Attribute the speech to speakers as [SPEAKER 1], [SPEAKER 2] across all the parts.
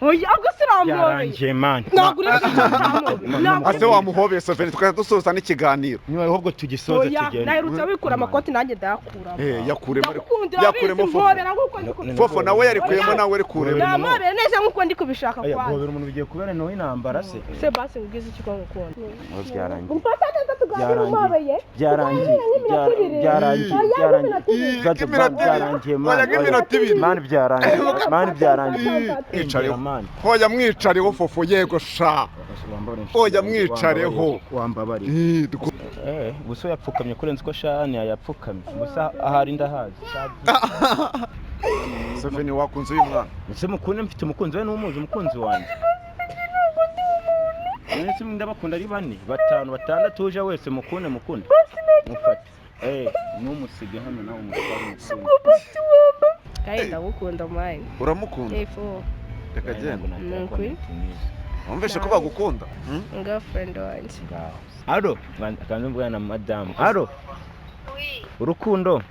[SPEAKER 1] Oya, ahubwo se uramuhobeye?
[SPEAKER 2] Byarangiye, man.
[SPEAKER 1] Ntabwo uri kutamuhobeye, ntabwo.
[SPEAKER 3] Ase wamuhobeye, Soveni, tukajya dusoza n'ikiganiro.
[SPEAKER 2] Niba ahubwo tugisoze.
[SPEAKER 1] Oya.
[SPEAKER 2] Tugende.
[SPEAKER 1] Naherutse wikura amakoti, nanjye ndayakuramo.
[SPEAKER 3] Eh, yakuremo ariko.
[SPEAKER 1] Ndagukunda.
[SPEAKER 3] Yakuremo.
[SPEAKER 1] Urabizi.
[SPEAKER 3] Fofo.
[SPEAKER 1] Mpobera nk'uko ndi kubishaka.
[SPEAKER 3] Fofo nawe yarikuyemo, nawe rikuremo.
[SPEAKER 1] Namuhobera neza nk'uko ndi kubishaka.
[SPEAKER 2] Oya.
[SPEAKER 1] Kwanza.
[SPEAKER 2] Guhobera umuntu bigiye kubera nawe intambara se?
[SPEAKER 1] Se basi nkubwize iki, ko ngukunda?
[SPEAKER 2] Byarangiye.
[SPEAKER 1] Umfata neza tuganire.
[SPEAKER 2] Byarangiye.
[SPEAKER 1] Umpobeye.
[SPEAKER 2] Byarangiye.
[SPEAKER 1] Nk'iminota 2.
[SPEAKER 2] Byarangiye.
[SPEAKER 1] Oya.
[SPEAKER 2] Byarangiye.
[SPEAKER 1] Nk'iminota 2.
[SPEAKER 2] Gato,
[SPEAKER 3] Nk'iminota ibiri.
[SPEAKER 2] byarangiye, man.
[SPEAKER 3] Oya, nk'iminota 2.
[SPEAKER 2] Man, byarangiye, man, byarangiye.
[SPEAKER 3] Mwicareho.
[SPEAKER 2] Man.
[SPEAKER 3] Hoya, mwicareho, Fofo. Yego sha. Oya, mwicareho.
[SPEAKER 2] Wambabariye.
[SPEAKER 3] Eh,
[SPEAKER 2] Eh, gusa yapfukamye kurenza uko shani yapfukamye, gusa ahari ndahazi.
[SPEAKER 3] Soveni, wakunze uyu mwana?
[SPEAKER 2] Ese mukunde, mfite umukunzi we n'umuzi umukunzi wanjye. None ndabakunda ari bane, batanu, batandatu, uje wese mukunde, mukunde mufate, eh, numusige hano nawe umutware umukunde.
[SPEAKER 1] Kandi ndagukunda, man.
[SPEAKER 3] Uramukunda?
[SPEAKER 1] Efo.
[SPEAKER 3] Reka genda.
[SPEAKER 1] Ni ukuri.
[SPEAKER 3] Wumvishe ko bagukunda? Hmm?
[SPEAKER 1] Girlfriend wanjye.
[SPEAKER 2] Ngaho allô, akanze mvugana na madamu. Allô, urukundo,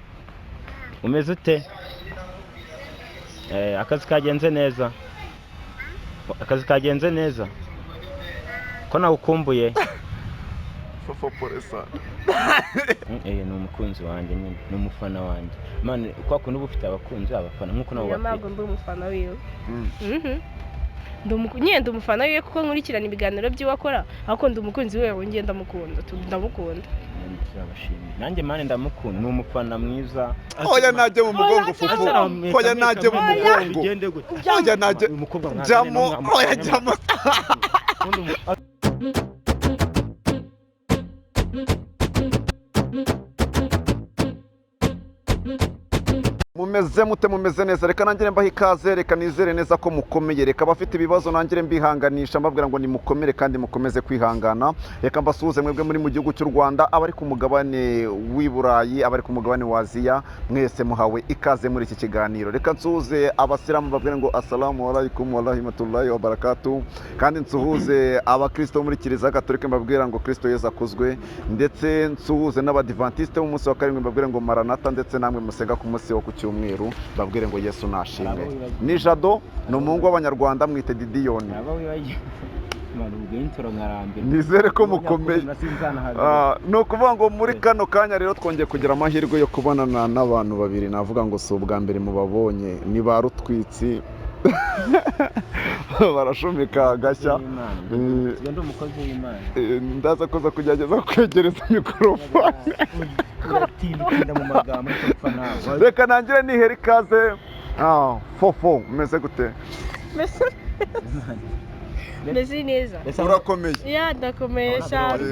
[SPEAKER 2] umeze ute? Eh, akazi kagenze neza? Akazi kagenze neza? Ko nawukumbuye.
[SPEAKER 3] Fofo, polesa.
[SPEAKER 2] Eh, ni umukunzi wanjye nyine, ni umufana wanjye, man. Kwa kuntu uba ufite abakunzi, abafana nk'uko nabo
[SPEAKER 1] Niyo
[SPEAKER 2] bafite.
[SPEAKER 1] mpamvu ndi umufana wiwe. Nyine ndi umufana wiwe kuko nkurikirana ibiganiro by'iwe akora, ariko ndi umukunzi wiwe wongeye ndamukunda, ndamukunda.
[SPEAKER 2] Turabashimiye. Nanjye, man, ndamukunda, ni umufana mwiza.
[SPEAKER 3] Oya, najye mu mugongo, Fofo. Oya, najye mu mugongo.
[SPEAKER 2] Bigende gute?
[SPEAKER 3] Oya, najye.
[SPEAKER 2] Uyu mukobwa mwazanye.
[SPEAKER 3] Jyamo. Oya, jyamo. Mumeze mute? Mumeze neza? Reka nangire mbahe ikaze, reka nizere neza ko mukomeye. Reka abafite ibibazo nangire mbihanganisha, mbabwira ngo nimukomere kandi mukomeze kwihangana. Reka mbasuhuze mwebwe muri mu gihugu cy'u Rwanda, abari ku mugabane w'i Burayi, abari ku mugabane wa Aziya, mwese muhawe ikaze muri iki kiganiro. Reka nsuhuze abasilamu, mbabwire ngo assalamu alaikum warahmatullahi wabarakatuh, kandi nsuhuze abakristo bo muri Kiliziya Gatolika, mbabwira ngo Kristo Yesu akuzwe, ndetse nsuhuze n'abadivantisite b'umunsi wa karindwi, mbabwire ngo maranata, ndetse namwe musenga ku munsi wo ku cyumweru, mbabwire ngo Yesu nashimwe. Ni Jado, ni umuhungu w'Abanyarwanda, mwite Didiyoni.
[SPEAKER 2] Aba wibagiwe, man, ubwo intro nkarambirwa.
[SPEAKER 3] Nizere ko mukomeye.
[SPEAKER 2] Sinzanahagarara.
[SPEAKER 3] Ah, ni ukuvuga ngo muri kano kanya rero twongeye kugira amahirwe yo kubonana n'abantu babiri, navuga ngo si ubwa mbere mubabonye, ni ba rutwitsi, barashumika agashya. Eh,
[SPEAKER 2] Ndi umukozi w'Imana.
[SPEAKER 3] Eh, ndaza kuza kugerageza kwegereza mikorofone.
[SPEAKER 2] Uratinda, utinda mu magambo, ariko upfa nawe.
[SPEAKER 3] Reka nangire nihera ikaze. Ah, Fofo, umeze gute?
[SPEAKER 1] Meze neza.
[SPEAKER 3] Urakomeye?
[SPEAKER 1] Ya, ndakomeye cyane.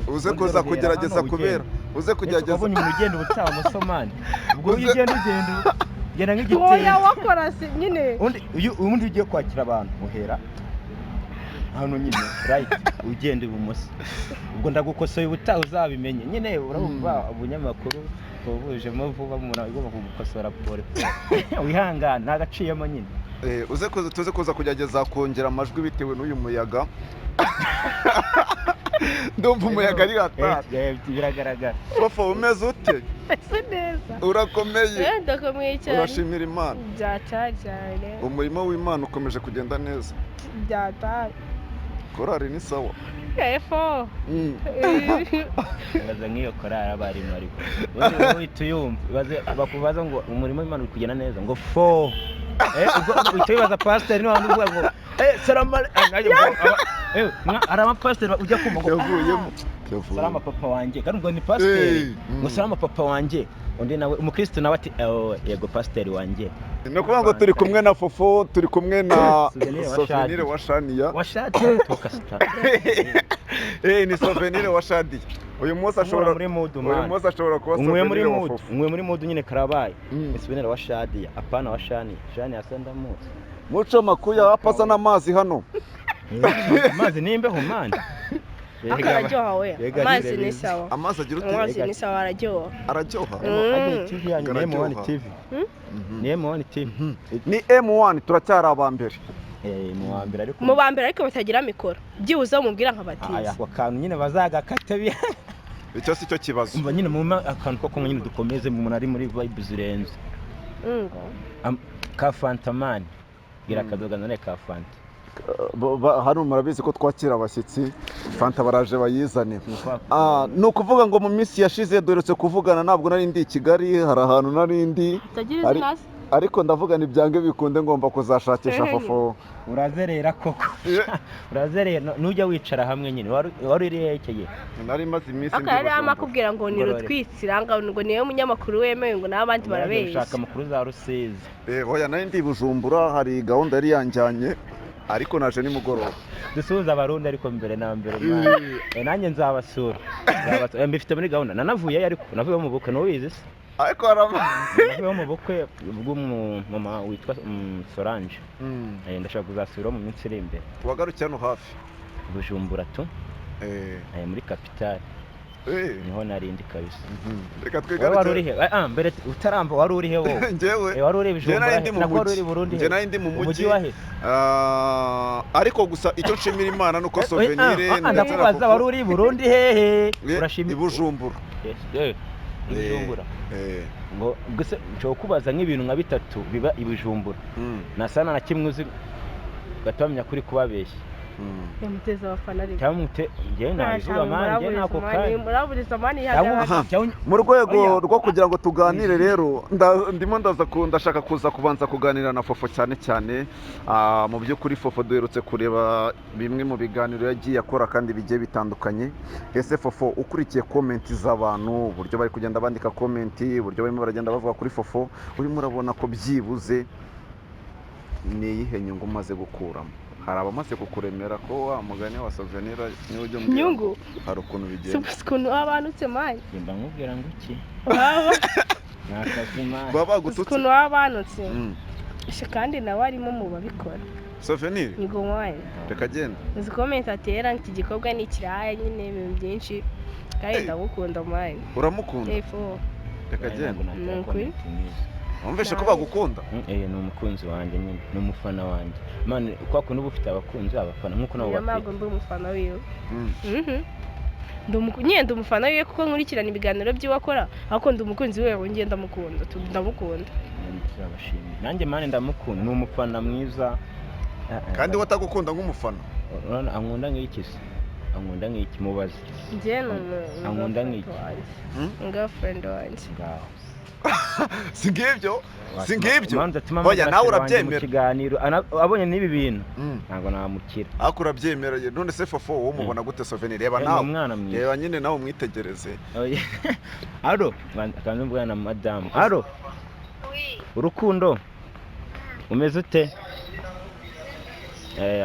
[SPEAKER 3] Uze kuza kugerageza kubera uze kugerageza.
[SPEAKER 2] Wabonye umuntu ugenda ubutaha umusomani, ubwo iyo ugenda ugenda ugenda
[SPEAKER 1] Oya.
[SPEAKER 2] nk'igitenge.
[SPEAKER 1] Wakora si nyine.
[SPEAKER 2] Undi ubundi ugiye kwakira abantu uhera hano nyine right, ugenda ibumoso. Ubwo ndagukosoye, ubutaha uzabimenye nyine. Urumva ubunyamakuru bujemo vuba, umuntu aba agomba kugukosora pole pole, wihangane, ntagaciyemo nyine.
[SPEAKER 3] Eh, uze kuza, tuze kuza kugerageza kongera amajwi bitewe n'uyu muyaga. Ndumva umuyaga ari hatari.
[SPEAKER 2] Eh, eh, biragaragara.
[SPEAKER 3] Fofo, umeze ute?
[SPEAKER 1] Meze neza.
[SPEAKER 3] Urakomeye?
[SPEAKER 1] Eh, ndakomeye cyane.
[SPEAKER 3] Urashimira Imana?
[SPEAKER 1] Byatari cyane.
[SPEAKER 3] Umurimo w'Imana ukomeje kugenda neza?
[SPEAKER 1] Byatari.
[SPEAKER 3] Korari ni sawa?
[SPEAKER 1] Efo.
[SPEAKER 2] Ibaze nk'iyo korari abarimu, ariko ubundi wowe uhita uyumva. Ibaze bakubaza ngo umurimo w'Imana uri kugenda neza, ngo fo. Eh, ubwo uhita wibaza pasiteri niba uvuga ngo eh salama eh, nanjye ngo eh, hari abapasiteri ujya kumva ngo
[SPEAKER 3] Yavuyemo.
[SPEAKER 2] Salama papa wanjye, kandi ubwo ni pasiteri.
[SPEAKER 3] Eh,
[SPEAKER 2] Ngo salama papa wanjye, undi nawe umukristo nawe ati "Oh, yego pasiteri wanjye."
[SPEAKER 3] Ni ukuvuga ngo turi kumwe na Fofo, turi kumwe na
[SPEAKER 2] Souvenir wa
[SPEAKER 3] Souvenir wa Shaniya.
[SPEAKER 2] Washatse tukasita.
[SPEAKER 3] Eh, ni Souvenir wa Shadiya uyu munsi ashobora
[SPEAKER 2] muri mood,
[SPEAKER 3] uyu
[SPEAKER 2] man.
[SPEAKER 3] munsi ashobora kuba
[SPEAKER 2] Unyweye muri
[SPEAKER 3] Souvenir wa
[SPEAKER 2] mood.
[SPEAKER 3] Fofo.
[SPEAKER 2] Unyweye muri mood nyine, karabaye. Ni souvenir wa Shadiya, apana wa Shani. Shani asa ndamuzi.
[SPEAKER 3] Muco makuya wapasa n'amazi hano.
[SPEAKER 2] Amazi ni imbeho, man.
[SPEAKER 1] Akararyoha we.
[SPEAKER 2] Rega,
[SPEAKER 1] Amazi ni
[SPEAKER 2] rega.
[SPEAKER 1] sawa.
[SPEAKER 3] Amazi agira ute?
[SPEAKER 1] Amazi ni sawa, araryoha.
[SPEAKER 3] Araryoha.
[SPEAKER 2] TV yanyu ni M1
[SPEAKER 3] Araryoha.
[SPEAKER 2] TV. Ni M1 TV.
[SPEAKER 3] Ni M1, turacyari aba mbere.
[SPEAKER 2] Eh, mu wa mbere ariko.
[SPEAKER 1] Mu ba mbere, ariko batagira mikoro, byibuze mubwira nka
[SPEAKER 2] Aya,
[SPEAKER 1] batiza.
[SPEAKER 2] ako kantu nyine bazagakate bi.
[SPEAKER 3] Icyo si cyo kibazo.
[SPEAKER 2] Umva nyine, mu akantu ko kunywa nyine, dukomeze, umuntu ari muri vibe zirenze.
[SPEAKER 1] Ngo.
[SPEAKER 2] Ka Fanta, man. Bwira Akadoga none ka fanta.
[SPEAKER 3] Hano murabizi ko twakira abashyitsi, fanta baraje bayizane. Ni ukuvuga ngo mu minsi yashize duherutse kuvugana, ntabwo nari ndi i Kigali, hari ahantu nari ndi.
[SPEAKER 1] Utagira izina se?
[SPEAKER 3] Ariko ndavuga ni byange bikunde ngomba kuzashakisha
[SPEAKER 1] Ehe.
[SPEAKER 3] Fofo.
[SPEAKER 2] Urazerera koko, urazerera, nujya wicara hamwe nyine. Wari uri hehe icyo gihe?
[SPEAKER 3] Nari maze iminsi
[SPEAKER 1] Ariko
[SPEAKER 3] ndi
[SPEAKER 1] yari arimo
[SPEAKER 3] Bujumbura.
[SPEAKER 1] akubwira ngo ni
[SPEAKER 2] Ngororero.
[SPEAKER 1] rutwitsiranga, ngo niwe munyamakuru wemewe, ngo n'abandi
[SPEAKER 2] Ushaka
[SPEAKER 1] barabeshya.
[SPEAKER 2] amakuru za Rusizi.
[SPEAKER 3] Oya, nari ndi i Bujumbura, hari gahunda yari yanjyanye, ariko naje nimugoroba.
[SPEAKER 2] Dusuhuza Abarundi ariko mbere na mbere mwana. Nanjye nzabasura. Mbifite muri gahunda, nanavuyeyo, ariko navuye mu bukwe, ntubizi se?
[SPEAKER 3] Ariko harama
[SPEAKER 2] Navuyeyo mu bukwe bw'umumama witwa Solange. Ndashaka kuzasura mu minsi iri imbere.
[SPEAKER 3] Wagarukiye hano hafi?
[SPEAKER 2] Bujumbura tu. Muri kapitali. Niho narindi kabisa.
[SPEAKER 3] Reka
[SPEAKER 2] Wowe wari uri
[SPEAKER 3] twigarukire.
[SPEAKER 2] he? Mbere utaramba, wari uri he wowe?
[SPEAKER 3] Njyewe
[SPEAKER 2] Wari uri
[SPEAKER 3] njye
[SPEAKER 2] Bujumbura
[SPEAKER 3] nari
[SPEAKER 2] he?
[SPEAKER 3] ndi mu
[SPEAKER 2] Nako wari
[SPEAKER 3] mujyi.
[SPEAKER 2] uri Burundi
[SPEAKER 3] Njye
[SPEAKER 2] he?
[SPEAKER 3] nari ndi mu
[SPEAKER 2] Umujyi
[SPEAKER 3] mujyi.
[SPEAKER 2] wa he?
[SPEAKER 3] Ariko gusa icyo nshimira Imana nuko Souvenir ndetse na
[SPEAKER 2] Ndakubaza, wari
[SPEAKER 3] Fofo
[SPEAKER 2] uri Burundi hehe? Urashima
[SPEAKER 3] i Bujumbura.
[SPEAKER 2] Yes, i Bujumbura. Ngo gusa nshobora kubaza nk'ibintu nka bitatu biba i Bujumbura, nasana na kimwe uzi, ugahita wamenya kuri kubabeshya.
[SPEAKER 1] Yamuteza abafana ariko.
[SPEAKER 2] Cyangwa mute njyewe nabivuga man, njyewe nako kanya.
[SPEAKER 1] Muraburiza man.
[SPEAKER 2] Cyangwa
[SPEAKER 1] Ihagarara.
[SPEAKER 3] Aha.
[SPEAKER 2] cyangwa
[SPEAKER 3] Mu rwego
[SPEAKER 2] Oya.
[SPEAKER 3] rwo kugira ngo tuganire rero, ndimo ndaza ndashaka kuza kubanza kuganira na Fofo cyane cyane. Mu by'ukuri Fofo duherutse kureba bimwe mu biganiro yagiye akora kandi bigiye bitandukanye. Ese Fofo, ukurikiye comment z'abantu, uburyo bari kugenda bandika comment, uburyo barimo baragenda bavuga kuri Fofo, urimo urabona ko byibuze ni iyihe nyungu umaze gukuramo? Hari abamaze kukuremera ko wa mugani wa Souvenir niwe ujya umbwira
[SPEAKER 1] Nyungu?
[SPEAKER 3] ngo hari ukuntu bigenda.
[SPEAKER 1] Si ukuntu waba banutse man.
[SPEAKER 2] Mba nkubwira ngo iki?
[SPEAKER 1] Waba
[SPEAKER 2] Ni akazi man.
[SPEAKER 3] Baba
[SPEAKER 1] uzi
[SPEAKER 3] bagututse.
[SPEAKER 1] ukuntu waba banutse. Kandi nawe arimo mu babikora.
[SPEAKER 3] Souvenir?
[SPEAKER 1] Ngo man.
[SPEAKER 3] Reka agenda.
[SPEAKER 1] Uzi comment atera, iki gikorwa ni ikiraya nyine, ibintu byinshi, kandi ndagukunda man.
[SPEAKER 3] Uramukunda?
[SPEAKER 1] Efo.
[SPEAKER 3] Reka agenda.
[SPEAKER 1] Ni ukuri.
[SPEAKER 3] Wumvishe ko bagukunda?
[SPEAKER 2] Eh, ni umukunzi wanjye nyine, ni umufana wanjye man, kwa kuntu uba ufite abakunzi, abafana nk'uko nabo
[SPEAKER 1] Niyo
[SPEAKER 2] bafite.
[SPEAKER 1] mpamvu ndi umufana wiwe.
[SPEAKER 3] Mm.
[SPEAKER 1] Nyine ndi umufana wiwe kuko nkurikirana ibiganiro by'iwe akora, ariko ndi umukunzi we, njye ndamukunda, ndamukunda.
[SPEAKER 2] Turabashimiye. Nanjye man ndamukunda, ni umufana mwiza.
[SPEAKER 3] Kandi we atagukunda nk'umufana?
[SPEAKER 2] Urabona ankunda nk'iki se? Ankunda nk'iki, mubaze.
[SPEAKER 1] Njye ni
[SPEAKER 2] Ankunda
[SPEAKER 1] girlfriend
[SPEAKER 2] nk'iki?
[SPEAKER 1] wanjye.
[SPEAKER 3] Mm?
[SPEAKER 1] Girlfriend wanjye.
[SPEAKER 2] Ngaho.
[SPEAKER 3] Si ngibyo, si ngibyo.
[SPEAKER 2] Impamvu atuma
[SPEAKER 3] Oya,
[SPEAKER 2] mpamagara
[SPEAKER 3] nawe
[SPEAKER 2] chéri wanjye mu
[SPEAKER 3] urabyemera.
[SPEAKER 2] kiganiro, abonye n'ibi bintu,
[SPEAKER 3] Mm.
[SPEAKER 2] ntabwo namukira.
[SPEAKER 3] Ariko urabyemera. None se Fofo, wowe umubona gute Souvenir? Reba
[SPEAKER 2] Ni
[SPEAKER 3] nawe.
[SPEAKER 2] umwana mwiza.
[SPEAKER 3] Reba nyine nawe umwitegereze.
[SPEAKER 2] Oya. Allô, kanze mvugana na madamu. Allô? Urukundo, umeze ute?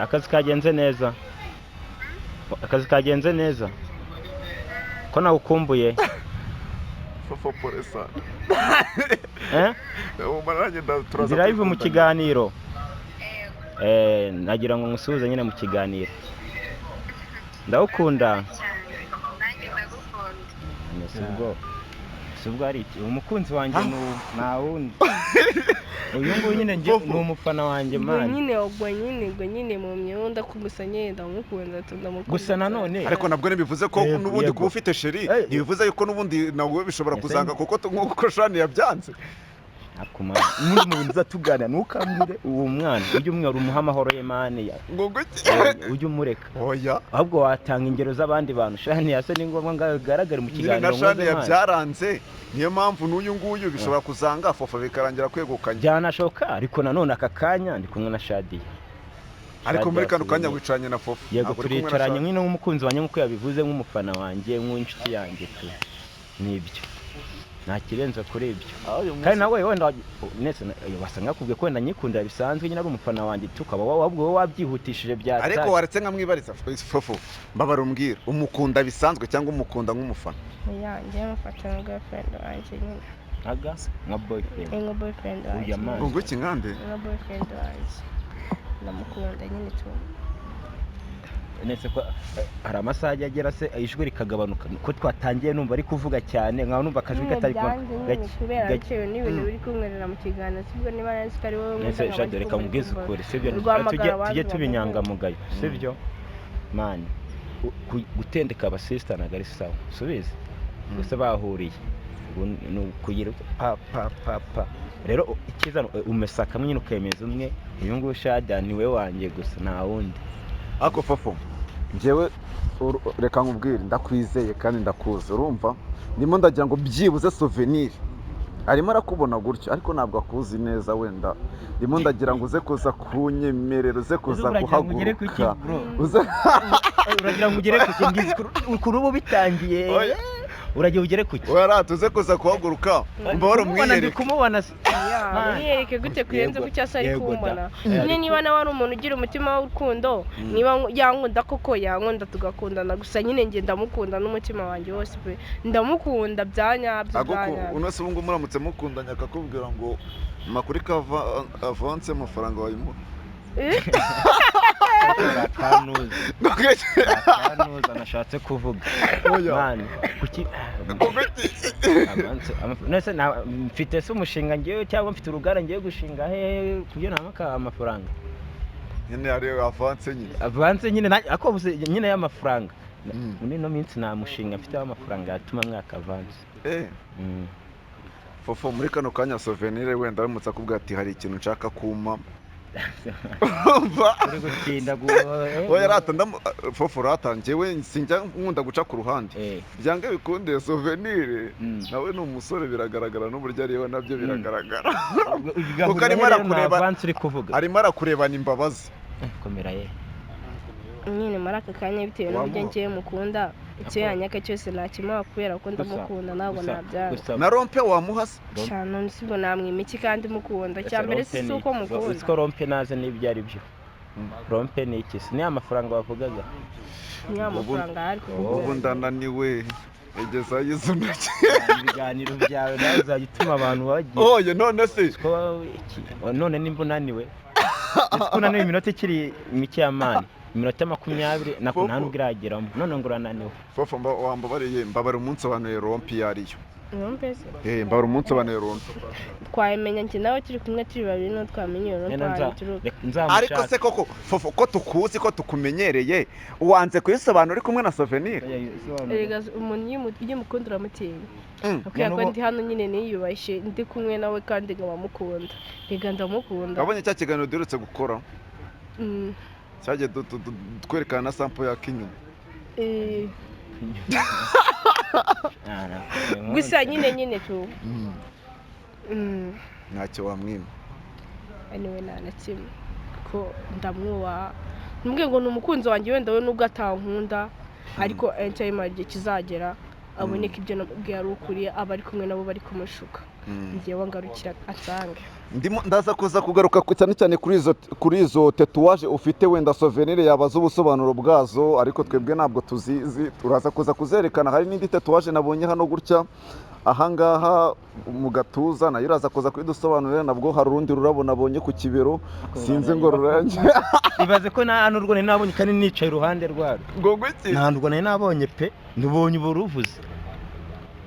[SPEAKER 2] Akazi kagenze neza? Akazi kagenze neza? Ko nawukumbuye?
[SPEAKER 3] Fofo, polesa.
[SPEAKER 2] Eh?
[SPEAKER 3] Nanjye turaza
[SPEAKER 2] Ndi live mu
[SPEAKER 3] kwikundana.
[SPEAKER 2] kiganiro. Nagira ngo ngusuhuze nyine mu kiganiro. Ndawukunda.
[SPEAKER 4] Nanjye ndagukunda.
[SPEAKER 2] Si ubwo ari iki? Umukunzi wanjye ni nta wundi. Uyu nguyu nyine njye ni umufana wanjye
[SPEAKER 1] Ubwo
[SPEAKER 2] man.
[SPEAKER 1] nyine, ubwo nyine, ubwo nyine mu myenda gusa nyine ndamukunda, ndamukunda.
[SPEAKER 2] Gusa nanone
[SPEAKER 3] Ariko nabwo ntibivuze ko
[SPEAKER 2] Yego,
[SPEAKER 3] n'ubundi
[SPEAKER 2] yego.
[SPEAKER 3] kuba ufite chéri ntibivuze yuko n'ubundi nawe bishobora
[SPEAKER 2] Ese
[SPEAKER 3] kuzanga, kuko nk'uko Shani yabyanze.
[SPEAKER 2] Akuma muri mu bintu tuzatuganira, ntukambwire uwo mwana, ujye umwera umuha amahoro ye man.
[SPEAKER 3] Ngo nguki?
[SPEAKER 2] Ujye umureka.
[SPEAKER 3] Oya.
[SPEAKER 2] Ahubwo watanga ingero z'abandi bantu. Shani yase ni ngombwa ngo agaragare mu
[SPEAKER 3] Nyine
[SPEAKER 2] kiganiro
[SPEAKER 3] na Shani
[SPEAKER 2] nkoze man.
[SPEAKER 3] yabyaranze, niyo mpamvu n'uyu nguyu bishobora kuzanga, Fofo bikarangira kwegukanye.
[SPEAKER 2] Byanashoboka, ariko nanone aka kanya ndi kumwe na Shadiya.
[SPEAKER 3] Ariko muri kano kanya
[SPEAKER 2] Shadiya.
[SPEAKER 3] wicaranye na Fofo?
[SPEAKER 2] Yego.
[SPEAKER 3] Ntabwo uri kumwe na
[SPEAKER 2] Turicaranye
[SPEAKER 3] Shani.
[SPEAKER 2] nk'ino nk'umukunzi wanjye, nk'uko yabivuze, nk'umufana wanjye, nk'inshuti yanjye tu, nibyo, nta kirenze kuri ibyo.
[SPEAKER 3] Ah, uyu munsi-
[SPEAKER 2] Kandi nawe wenda nese wasanga yakubwiye ko wenda nyikundira bisanzwe nyine, ari umufana wanjye, tukaba wowe ahubwo wowe wabyihutishije bya
[SPEAKER 3] Ariko waretse nkamwibariza. Fofo, mbabara umbwira, umukunda bisanzwe cyangwa umukunda nk'umufana?
[SPEAKER 1] Oya, njye mufata nka girlfriend wanjye nyine.
[SPEAKER 2] Aga nka boyfriend?
[SPEAKER 1] Ni nka boyfriend wanjye.
[SPEAKER 2] Oya, man.
[SPEAKER 3] Ngo nguki nkande?
[SPEAKER 1] Nka boyfriend wanjye, ndamukunda nyine tu.
[SPEAKER 2] Nese ko hari amasaha ajya agera se ijwi rikagabanuka, ko twatangiye numva ari kuvuga cyane, nkaba numva akajwi
[SPEAKER 1] Nyine
[SPEAKER 2] katari kumanuka?
[SPEAKER 1] byanze nyine
[SPEAKER 2] Gake,
[SPEAKER 1] kubera
[SPEAKER 2] gake.
[SPEAKER 1] bitewe n'ibintu biri kunkorera mu kiganiro, sibwo? Niba nzi ko ari wowe
[SPEAKER 2] Nese
[SPEAKER 1] nkunda,
[SPEAKER 2] Jado, reka nkubwize ukuri, sibyo?
[SPEAKER 1] Rwamagara
[SPEAKER 2] Tujye
[SPEAKER 1] abandi
[SPEAKER 2] tujye tuba
[SPEAKER 1] bagore.
[SPEAKER 2] inyangamugayo, sibyo man? Gutendeka abasista ntabwo ari sawa, subizi gusa bahuriye. Ubu ni ukugira pa pa pa pa. Rero icyiza umesa kamwe nyine, ukemeza umwe, uyu nguyu shada ni we wanjye gusa, nta wundi.
[SPEAKER 3] Ariko Fofo, njyewe reka nkubwire, ndakwizeye kandi ndakuzi. Urumva, ndimo ndagira ngo byibuze Souvenir arimo arakubona gutyo, ariko ntabwo akuzi neza. Wenda ndimo ndagira ngo uze kuza kunyemerera, uze kuza
[SPEAKER 2] Uragira ngo ugere ku ki,
[SPEAKER 3] guhaguruka
[SPEAKER 2] bro?
[SPEAKER 3] Uze
[SPEAKER 2] Uragira ngo ugere ku ki? Ngizi ukuntu uba bitangiye.
[SPEAKER 3] Oya.
[SPEAKER 2] Uragira ugere ku ki?
[SPEAKER 3] Oya rata, uze kuza guhaguruka mbahora
[SPEAKER 2] Kumubona, ndi
[SPEAKER 3] umwiyereke.
[SPEAKER 2] kumubona
[SPEAKER 1] Ya, mwiyereke gute kurenze
[SPEAKER 2] Yego,
[SPEAKER 1] ku cyasa ari
[SPEAKER 2] yego da.
[SPEAKER 1] kumbona nyine? Niba nawe ari umuntu ugira umutima w'urukundo, niba yankunda koko, yankunda tugakundana. Gusa nyine njye ndamukunda n'umutima wanjye wose pe, ndamukunda bya nyabyo, bya
[SPEAKER 3] Aguko
[SPEAKER 1] nyabyo.
[SPEAKER 3] Uno se ubu ngubu muramutse mukundanye akakubwira ngo makuri kava avance, amafaranga wayimuha?
[SPEAKER 1] Eh?
[SPEAKER 2] Akanuza, akanuza nashatse kuvuga.
[SPEAKER 3] Oya.
[SPEAKER 2] Man, kuki nese mfite se umushinga ngewe, cyangwa mfite uruganda ngiye gushinga hehe kugira ngo ntabone amafaranga?
[SPEAKER 3] Nyine hari avance nyine.
[SPEAKER 2] Avance nyine ariko nyine y'amafaranga. Muri ino minsi nta mushinga mfite w'amafaranga yatuma mwaka avance.
[SPEAKER 3] Fofo, muri kano kanya Souvenir wenda aramutse akubwira ati hari ikintu nshaka kuma, urumva?
[SPEAKER 2] Uri gutinda
[SPEAKER 3] Oya rata, Fofo rata, njyewe sinjya nkunda guca ku ruhande. Byange bikunde Souvenir nawe ni umusore, biragaragara n'uburyo areba nabyo biragaragara.
[SPEAKER 2] Kuko
[SPEAKER 3] arimo arakureba-
[SPEAKER 2] avance uri kuvuga.
[SPEAKER 3] Arimo arakurebana imbabazi.
[SPEAKER 2] Komera ye.
[SPEAKER 1] Nyine muri aka kanya, bitewe n'uburyo
[SPEAKER 3] Wamuha.
[SPEAKER 1] ngiye mukunda, icyo yanyaka cyose nakimuha kubera ko ndamukunda, ntabwo nabyanga.
[SPEAKER 3] Na rompe wamuha se?
[SPEAKER 1] Cyane, si ubwo namwima iki kandi mukunda? Icya mbere si uko mukunda.
[SPEAKER 2] Uzi ko rompe naze n'ibyo ari byo? Rompe ni iki se? Ni amafaranga wavugaga?
[SPEAKER 1] Ni amafaranga ahari.
[SPEAKER 3] Ubu ndananiwe, egezayo izo ntoki.
[SPEAKER 2] Ibiganiro byawe nawe uzajya utuma abantu bagira
[SPEAKER 3] Oye, none se
[SPEAKER 2] ko iki? None nimba unaniwe, ese ko unaniwe iminota ikiri mike ya mani, iminota 20 nako
[SPEAKER 3] Fofo.
[SPEAKER 2] nta nubwo irageramo, none ngo urananiwe?
[SPEAKER 3] Fofo, wambabariye, mbabara umunsi wanuye rompe iyo ariyo.
[SPEAKER 1] Rompe se?
[SPEAKER 3] Mbabara umunsi wanuye rompe.
[SPEAKER 1] Twayimenya njye nawe turi kumwe, turi babiri, n'uwo twamenya iyo rompe
[SPEAKER 2] Nena
[SPEAKER 1] ahantu ituruka.
[SPEAKER 2] reka nzamushake.
[SPEAKER 3] Ariko se koko Fofo, ko tukuzi, ko tukumenyereye, wanze kuyisobanura uri kumwe na Souvenir?
[SPEAKER 1] Erega umuntu iyo umukunda uramutinya. Kubera ko
[SPEAKER 2] Noneho-
[SPEAKER 1] ndi hano nyine niyubashye, ndi kumwe nawe kandi nkaba mukunda. Rega ndamukunda.
[SPEAKER 3] Wabonye cya kiganiro duherutse gukora? Cyagiye twerekana na sample yaka inyuma.
[SPEAKER 1] Gusa nyine tu
[SPEAKER 3] Ntacyo wamwima?
[SPEAKER 1] Anyway, nta na kimwe, kuko ndamwubaha. Ntumubwiye ngo ni umukunzi wanjye, wenda we nubwo atankunda, ariko anytime hari igihe kizagera aboneka ibyo namubwiye ari ukuri, aba ari kumwe nabo bari kumushuka. Ngewe ngarukira asange.
[SPEAKER 3] Ndimo ndaza kuza kugaruka cyane cyane kuri izo tatouage ufite. Wenda Souvenir yabaza ubusobanuro bwazo, ariko twebwe ntabwo tuzizi. Turaza kuza kuzerekana. Hari n'indi tatouage nabonye hano gutya, ahangaha mu gatuza, nayo uraza kuza kuyidusobanurira. Nabwo hari urundi rurabo nabonye ku kibero, sinzi ngo rurange.
[SPEAKER 2] Ibaze ko nta n'urwo nari nabonye kandi nicaye iruhande rwarwo.
[SPEAKER 3] Ngo ngwiki?
[SPEAKER 2] Nta n'urwo nari nabonye pe, nubonye ubu ruvuze.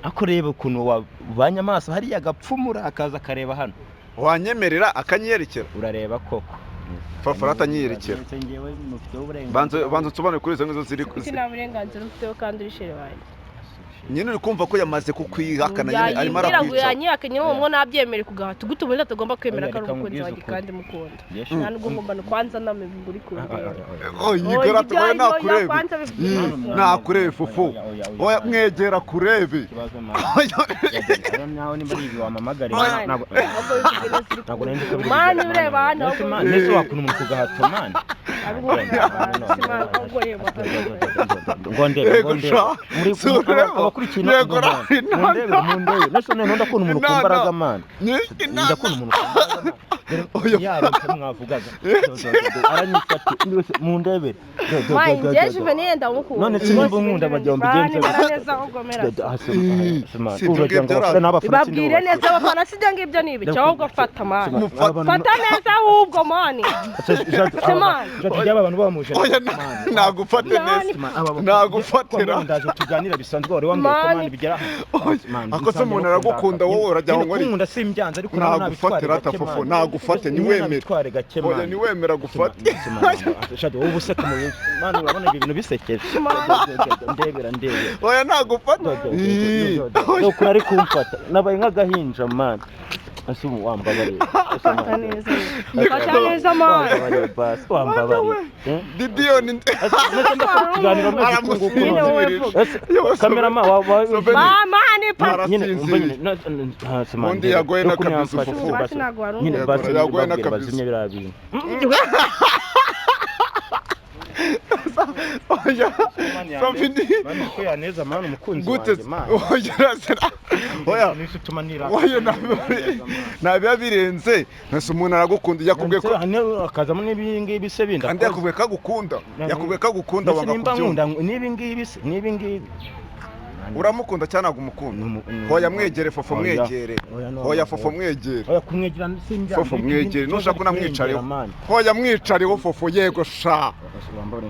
[SPEAKER 2] Ariko reba ukuntu wabanye amaso hariya agapfumura akaza akareba hano.
[SPEAKER 3] Wanyemerera akanyerekera?
[SPEAKER 2] Urareba koko?
[SPEAKER 3] Fafara atanyiyerekera.
[SPEAKER 2] Ndetse njyewe mufiteho uburenganzira.
[SPEAKER 3] Banza unsobanure kuri izo ngizo ziri
[SPEAKER 1] Kuki nta burenganzira ufiteho kandi uri chéri wanjye?
[SPEAKER 3] Nyine uri kumva ko yamaze kukwihakana nyine, arimo
[SPEAKER 1] Yanyibwira ngo
[SPEAKER 3] arakwica.
[SPEAKER 1] yanyihakanye, uwo mwo nabyemere ku gahato. Gute ubundi atagomba kwemera ko ari
[SPEAKER 2] Reka
[SPEAKER 1] umukunzi
[SPEAKER 2] nkubwize
[SPEAKER 1] wanjye
[SPEAKER 2] ukuri.
[SPEAKER 1] kandi mukunda?
[SPEAKER 2] Yes.
[SPEAKER 1] Nta nubwo ngomba no kwanza namivuga uri kundeba.
[SPEAKER 3] Oh, yigora tubaye nakurebe.
[SPEAKER 1] Kwanza bivuga.
[SPEAKER 3] Nakurebe Fufu. Oya, mwegera kurebe.
[SPEAKER 2] Ikibazo mama. Nawe nimba ari ibi wamamagarira,
[SPEAKER 1] Mani,
[SPEAKER 2] ntabwo
[SPEAKER 1] ahubwo bivuge neza uri
[SPEAKER 2] ntabwo nari nzi ko biri
[SPEAKER 1] Mani,
[SPEAKER 2] bugere.
[SPEAKER 1] ureba hano,
[SPEAKER 2] Nese
[SPEAKER 1] ahubwo
[SPEAKER 2] nese wakuna umuntu ku gahato mani.
[SPEAKER 1] Ahubwo ahubwo reba.
[SPEAKER 2] Ngo ndebe, ngo
[SPEAKER 3] Yego
[SPEAKER 2] ndebe.
[SPEAKER 3] sha.
[SPEAKER 2] Muri
[SPEAKER 3] Si ureba?
[SPEAKER 2] abakurikiye
[SPEAKER 3] Yego,
[SPEAKER 2] ngo
[SPEAKER 3] ra-
[SPEAKER 2] mundebe, mundebe. Nese none ndakunda umuntu ku
[SPEAKER 3] Inana.
[SPEAKER 2] mbaraga mani.
[SPEAKER 3] Ni inana.
[SPEAKER 2] Ndakunda umuntu ku mbaraga mani. Dore
[SPEAKER 3] Oya.
[SPEAKER 2] yarompe mwavugaga. Aranyifata mundebere.
[SPEAKER 1] Mani, njye Juvenal ndamukunda.
[SPEAKER 2] None se nimba unkunda bagira ngo mbigenze
[SPEAKER 1] Mani, neza ahubwo mera.
[SPEAKER 3] Si ibyo ngibyo
[SPEAKER 1] Babwire neza abafana, si ibyo ngibyo ni ibiki? Ahubwo fata mani. Fata neza ahubwo mani.
[SPEAKER 2] Byaba abantu bamuje.
[SPEAKER 3] Oya, nagufate neza. Nagufatira.
[SPEAKER 2] Ndaje tuganira bisanzwe, wari wambwiye ko
[SPEAKER 1] Mani.
[SPEAKER 2] mani bigera.
[SPEAKER 3] Ako se umuntu aragukunda, wowe urajya aho ngo ari-
[SPEAKER 2] Nkunda simbyanze, ariko
[SPEAKER 3] Nagufatira ata Fofo, nagufate niwemere.
[SPEAKER 2] Nabitware gake
[SPEAKER 3] Oya,
[SPEAKER 2] mani.
[SPEAKER 3] niwemera gufate.
[SPEAKER 2] Shado, wowe useka mu bintu mani, urabona ibi bintu bisekeje? Ndebera, ndebera.
[SPEAKER 3] Oya, nagufate.
[SPEAKER 2] Ukuntu ari kumfata, nabaye nk'agahinja mani. Ese ubu wambabariye.
[SPEAKER 1] Fata neza. Fata neza man.
[SPEAKER 2] Wambabariye basi, wambabariye. Eh?
[SPEAKER 3] Didiyoni.
[SPEAKER 2] Ese ndakora ikiganiro meze uku nguku
[SPEAKER 1] Nyine
[SPEAKER 2] none.
[SPEAKER 1] wowe vuga.
[SPEAKER 2] Ese kamerama wa
[SPEAKER 3] Soveni.
[SPEAKER 1] Mama ni pa.
[SPEAKER 2] nyine umva
[SPEAKER 3] Arasinziriye.
[SPEAKER 2] nyine hasi
[SPEAKER 3] Undi yagoye n'akabizu fufu.
[SPEAKER 1] Basi ntabwo wari
[SPEAKER 2] nyine
[SPEAKER 1] umwe.
[SPEAKER 2] basi
[SPEAKER 3] Yagoye
[SPEAKER 2] babwira
[SPEAKER 3] n'akabizu.
[SPEAKER 2] bazimye biriya bintu.
[SPEAKER 3] Oya, Soveni.
[SPEAKER 2] Mani ko yaneza mani umukunzi
[SPEAKER 3] Gute?
[SPEAKER 2] wanjye mani.
[SPEAKER 3] Oya, rasira. Oya.
[SPEAKER 2] Nisi utuma nira.
[SPEAKER 3] Oya, ntabiba birenze. Ntese umuntu aragukunda yakubwiye ko
[SPEAKER 2] Hano akazamo n'ibi ngibi se bindi.
[SPEAKER 3] kandi yakubwiye ko agukunda. Yakubwiye ko agukunda
[SPEAKER 2] Ndetse
[SPEAKER 3] wanga
[SPEAKER 2] nimba
[SPEAKER 3] kubyumva.
[SPEAKER 2] nkunda n'ibi ngibi se n'ibi ngibi.
[SPEAKER 3] Uramukunda cyangwa ntabwo umukunda? Hoya mwegere fofo,
[SPEAKER 2] Oya.
[SPEAKER 3] mwegere.
[SPEAKER 2] Oya, no.
[SPEAKER 3] Hoya fofo, mwegere.
[SPEAKER 2] Oya kumwegera sinjya.
[SPEAKER 3] Fofo mwegere, nushaka unamwicareho. Hoya mwicareho fofo, yego sha.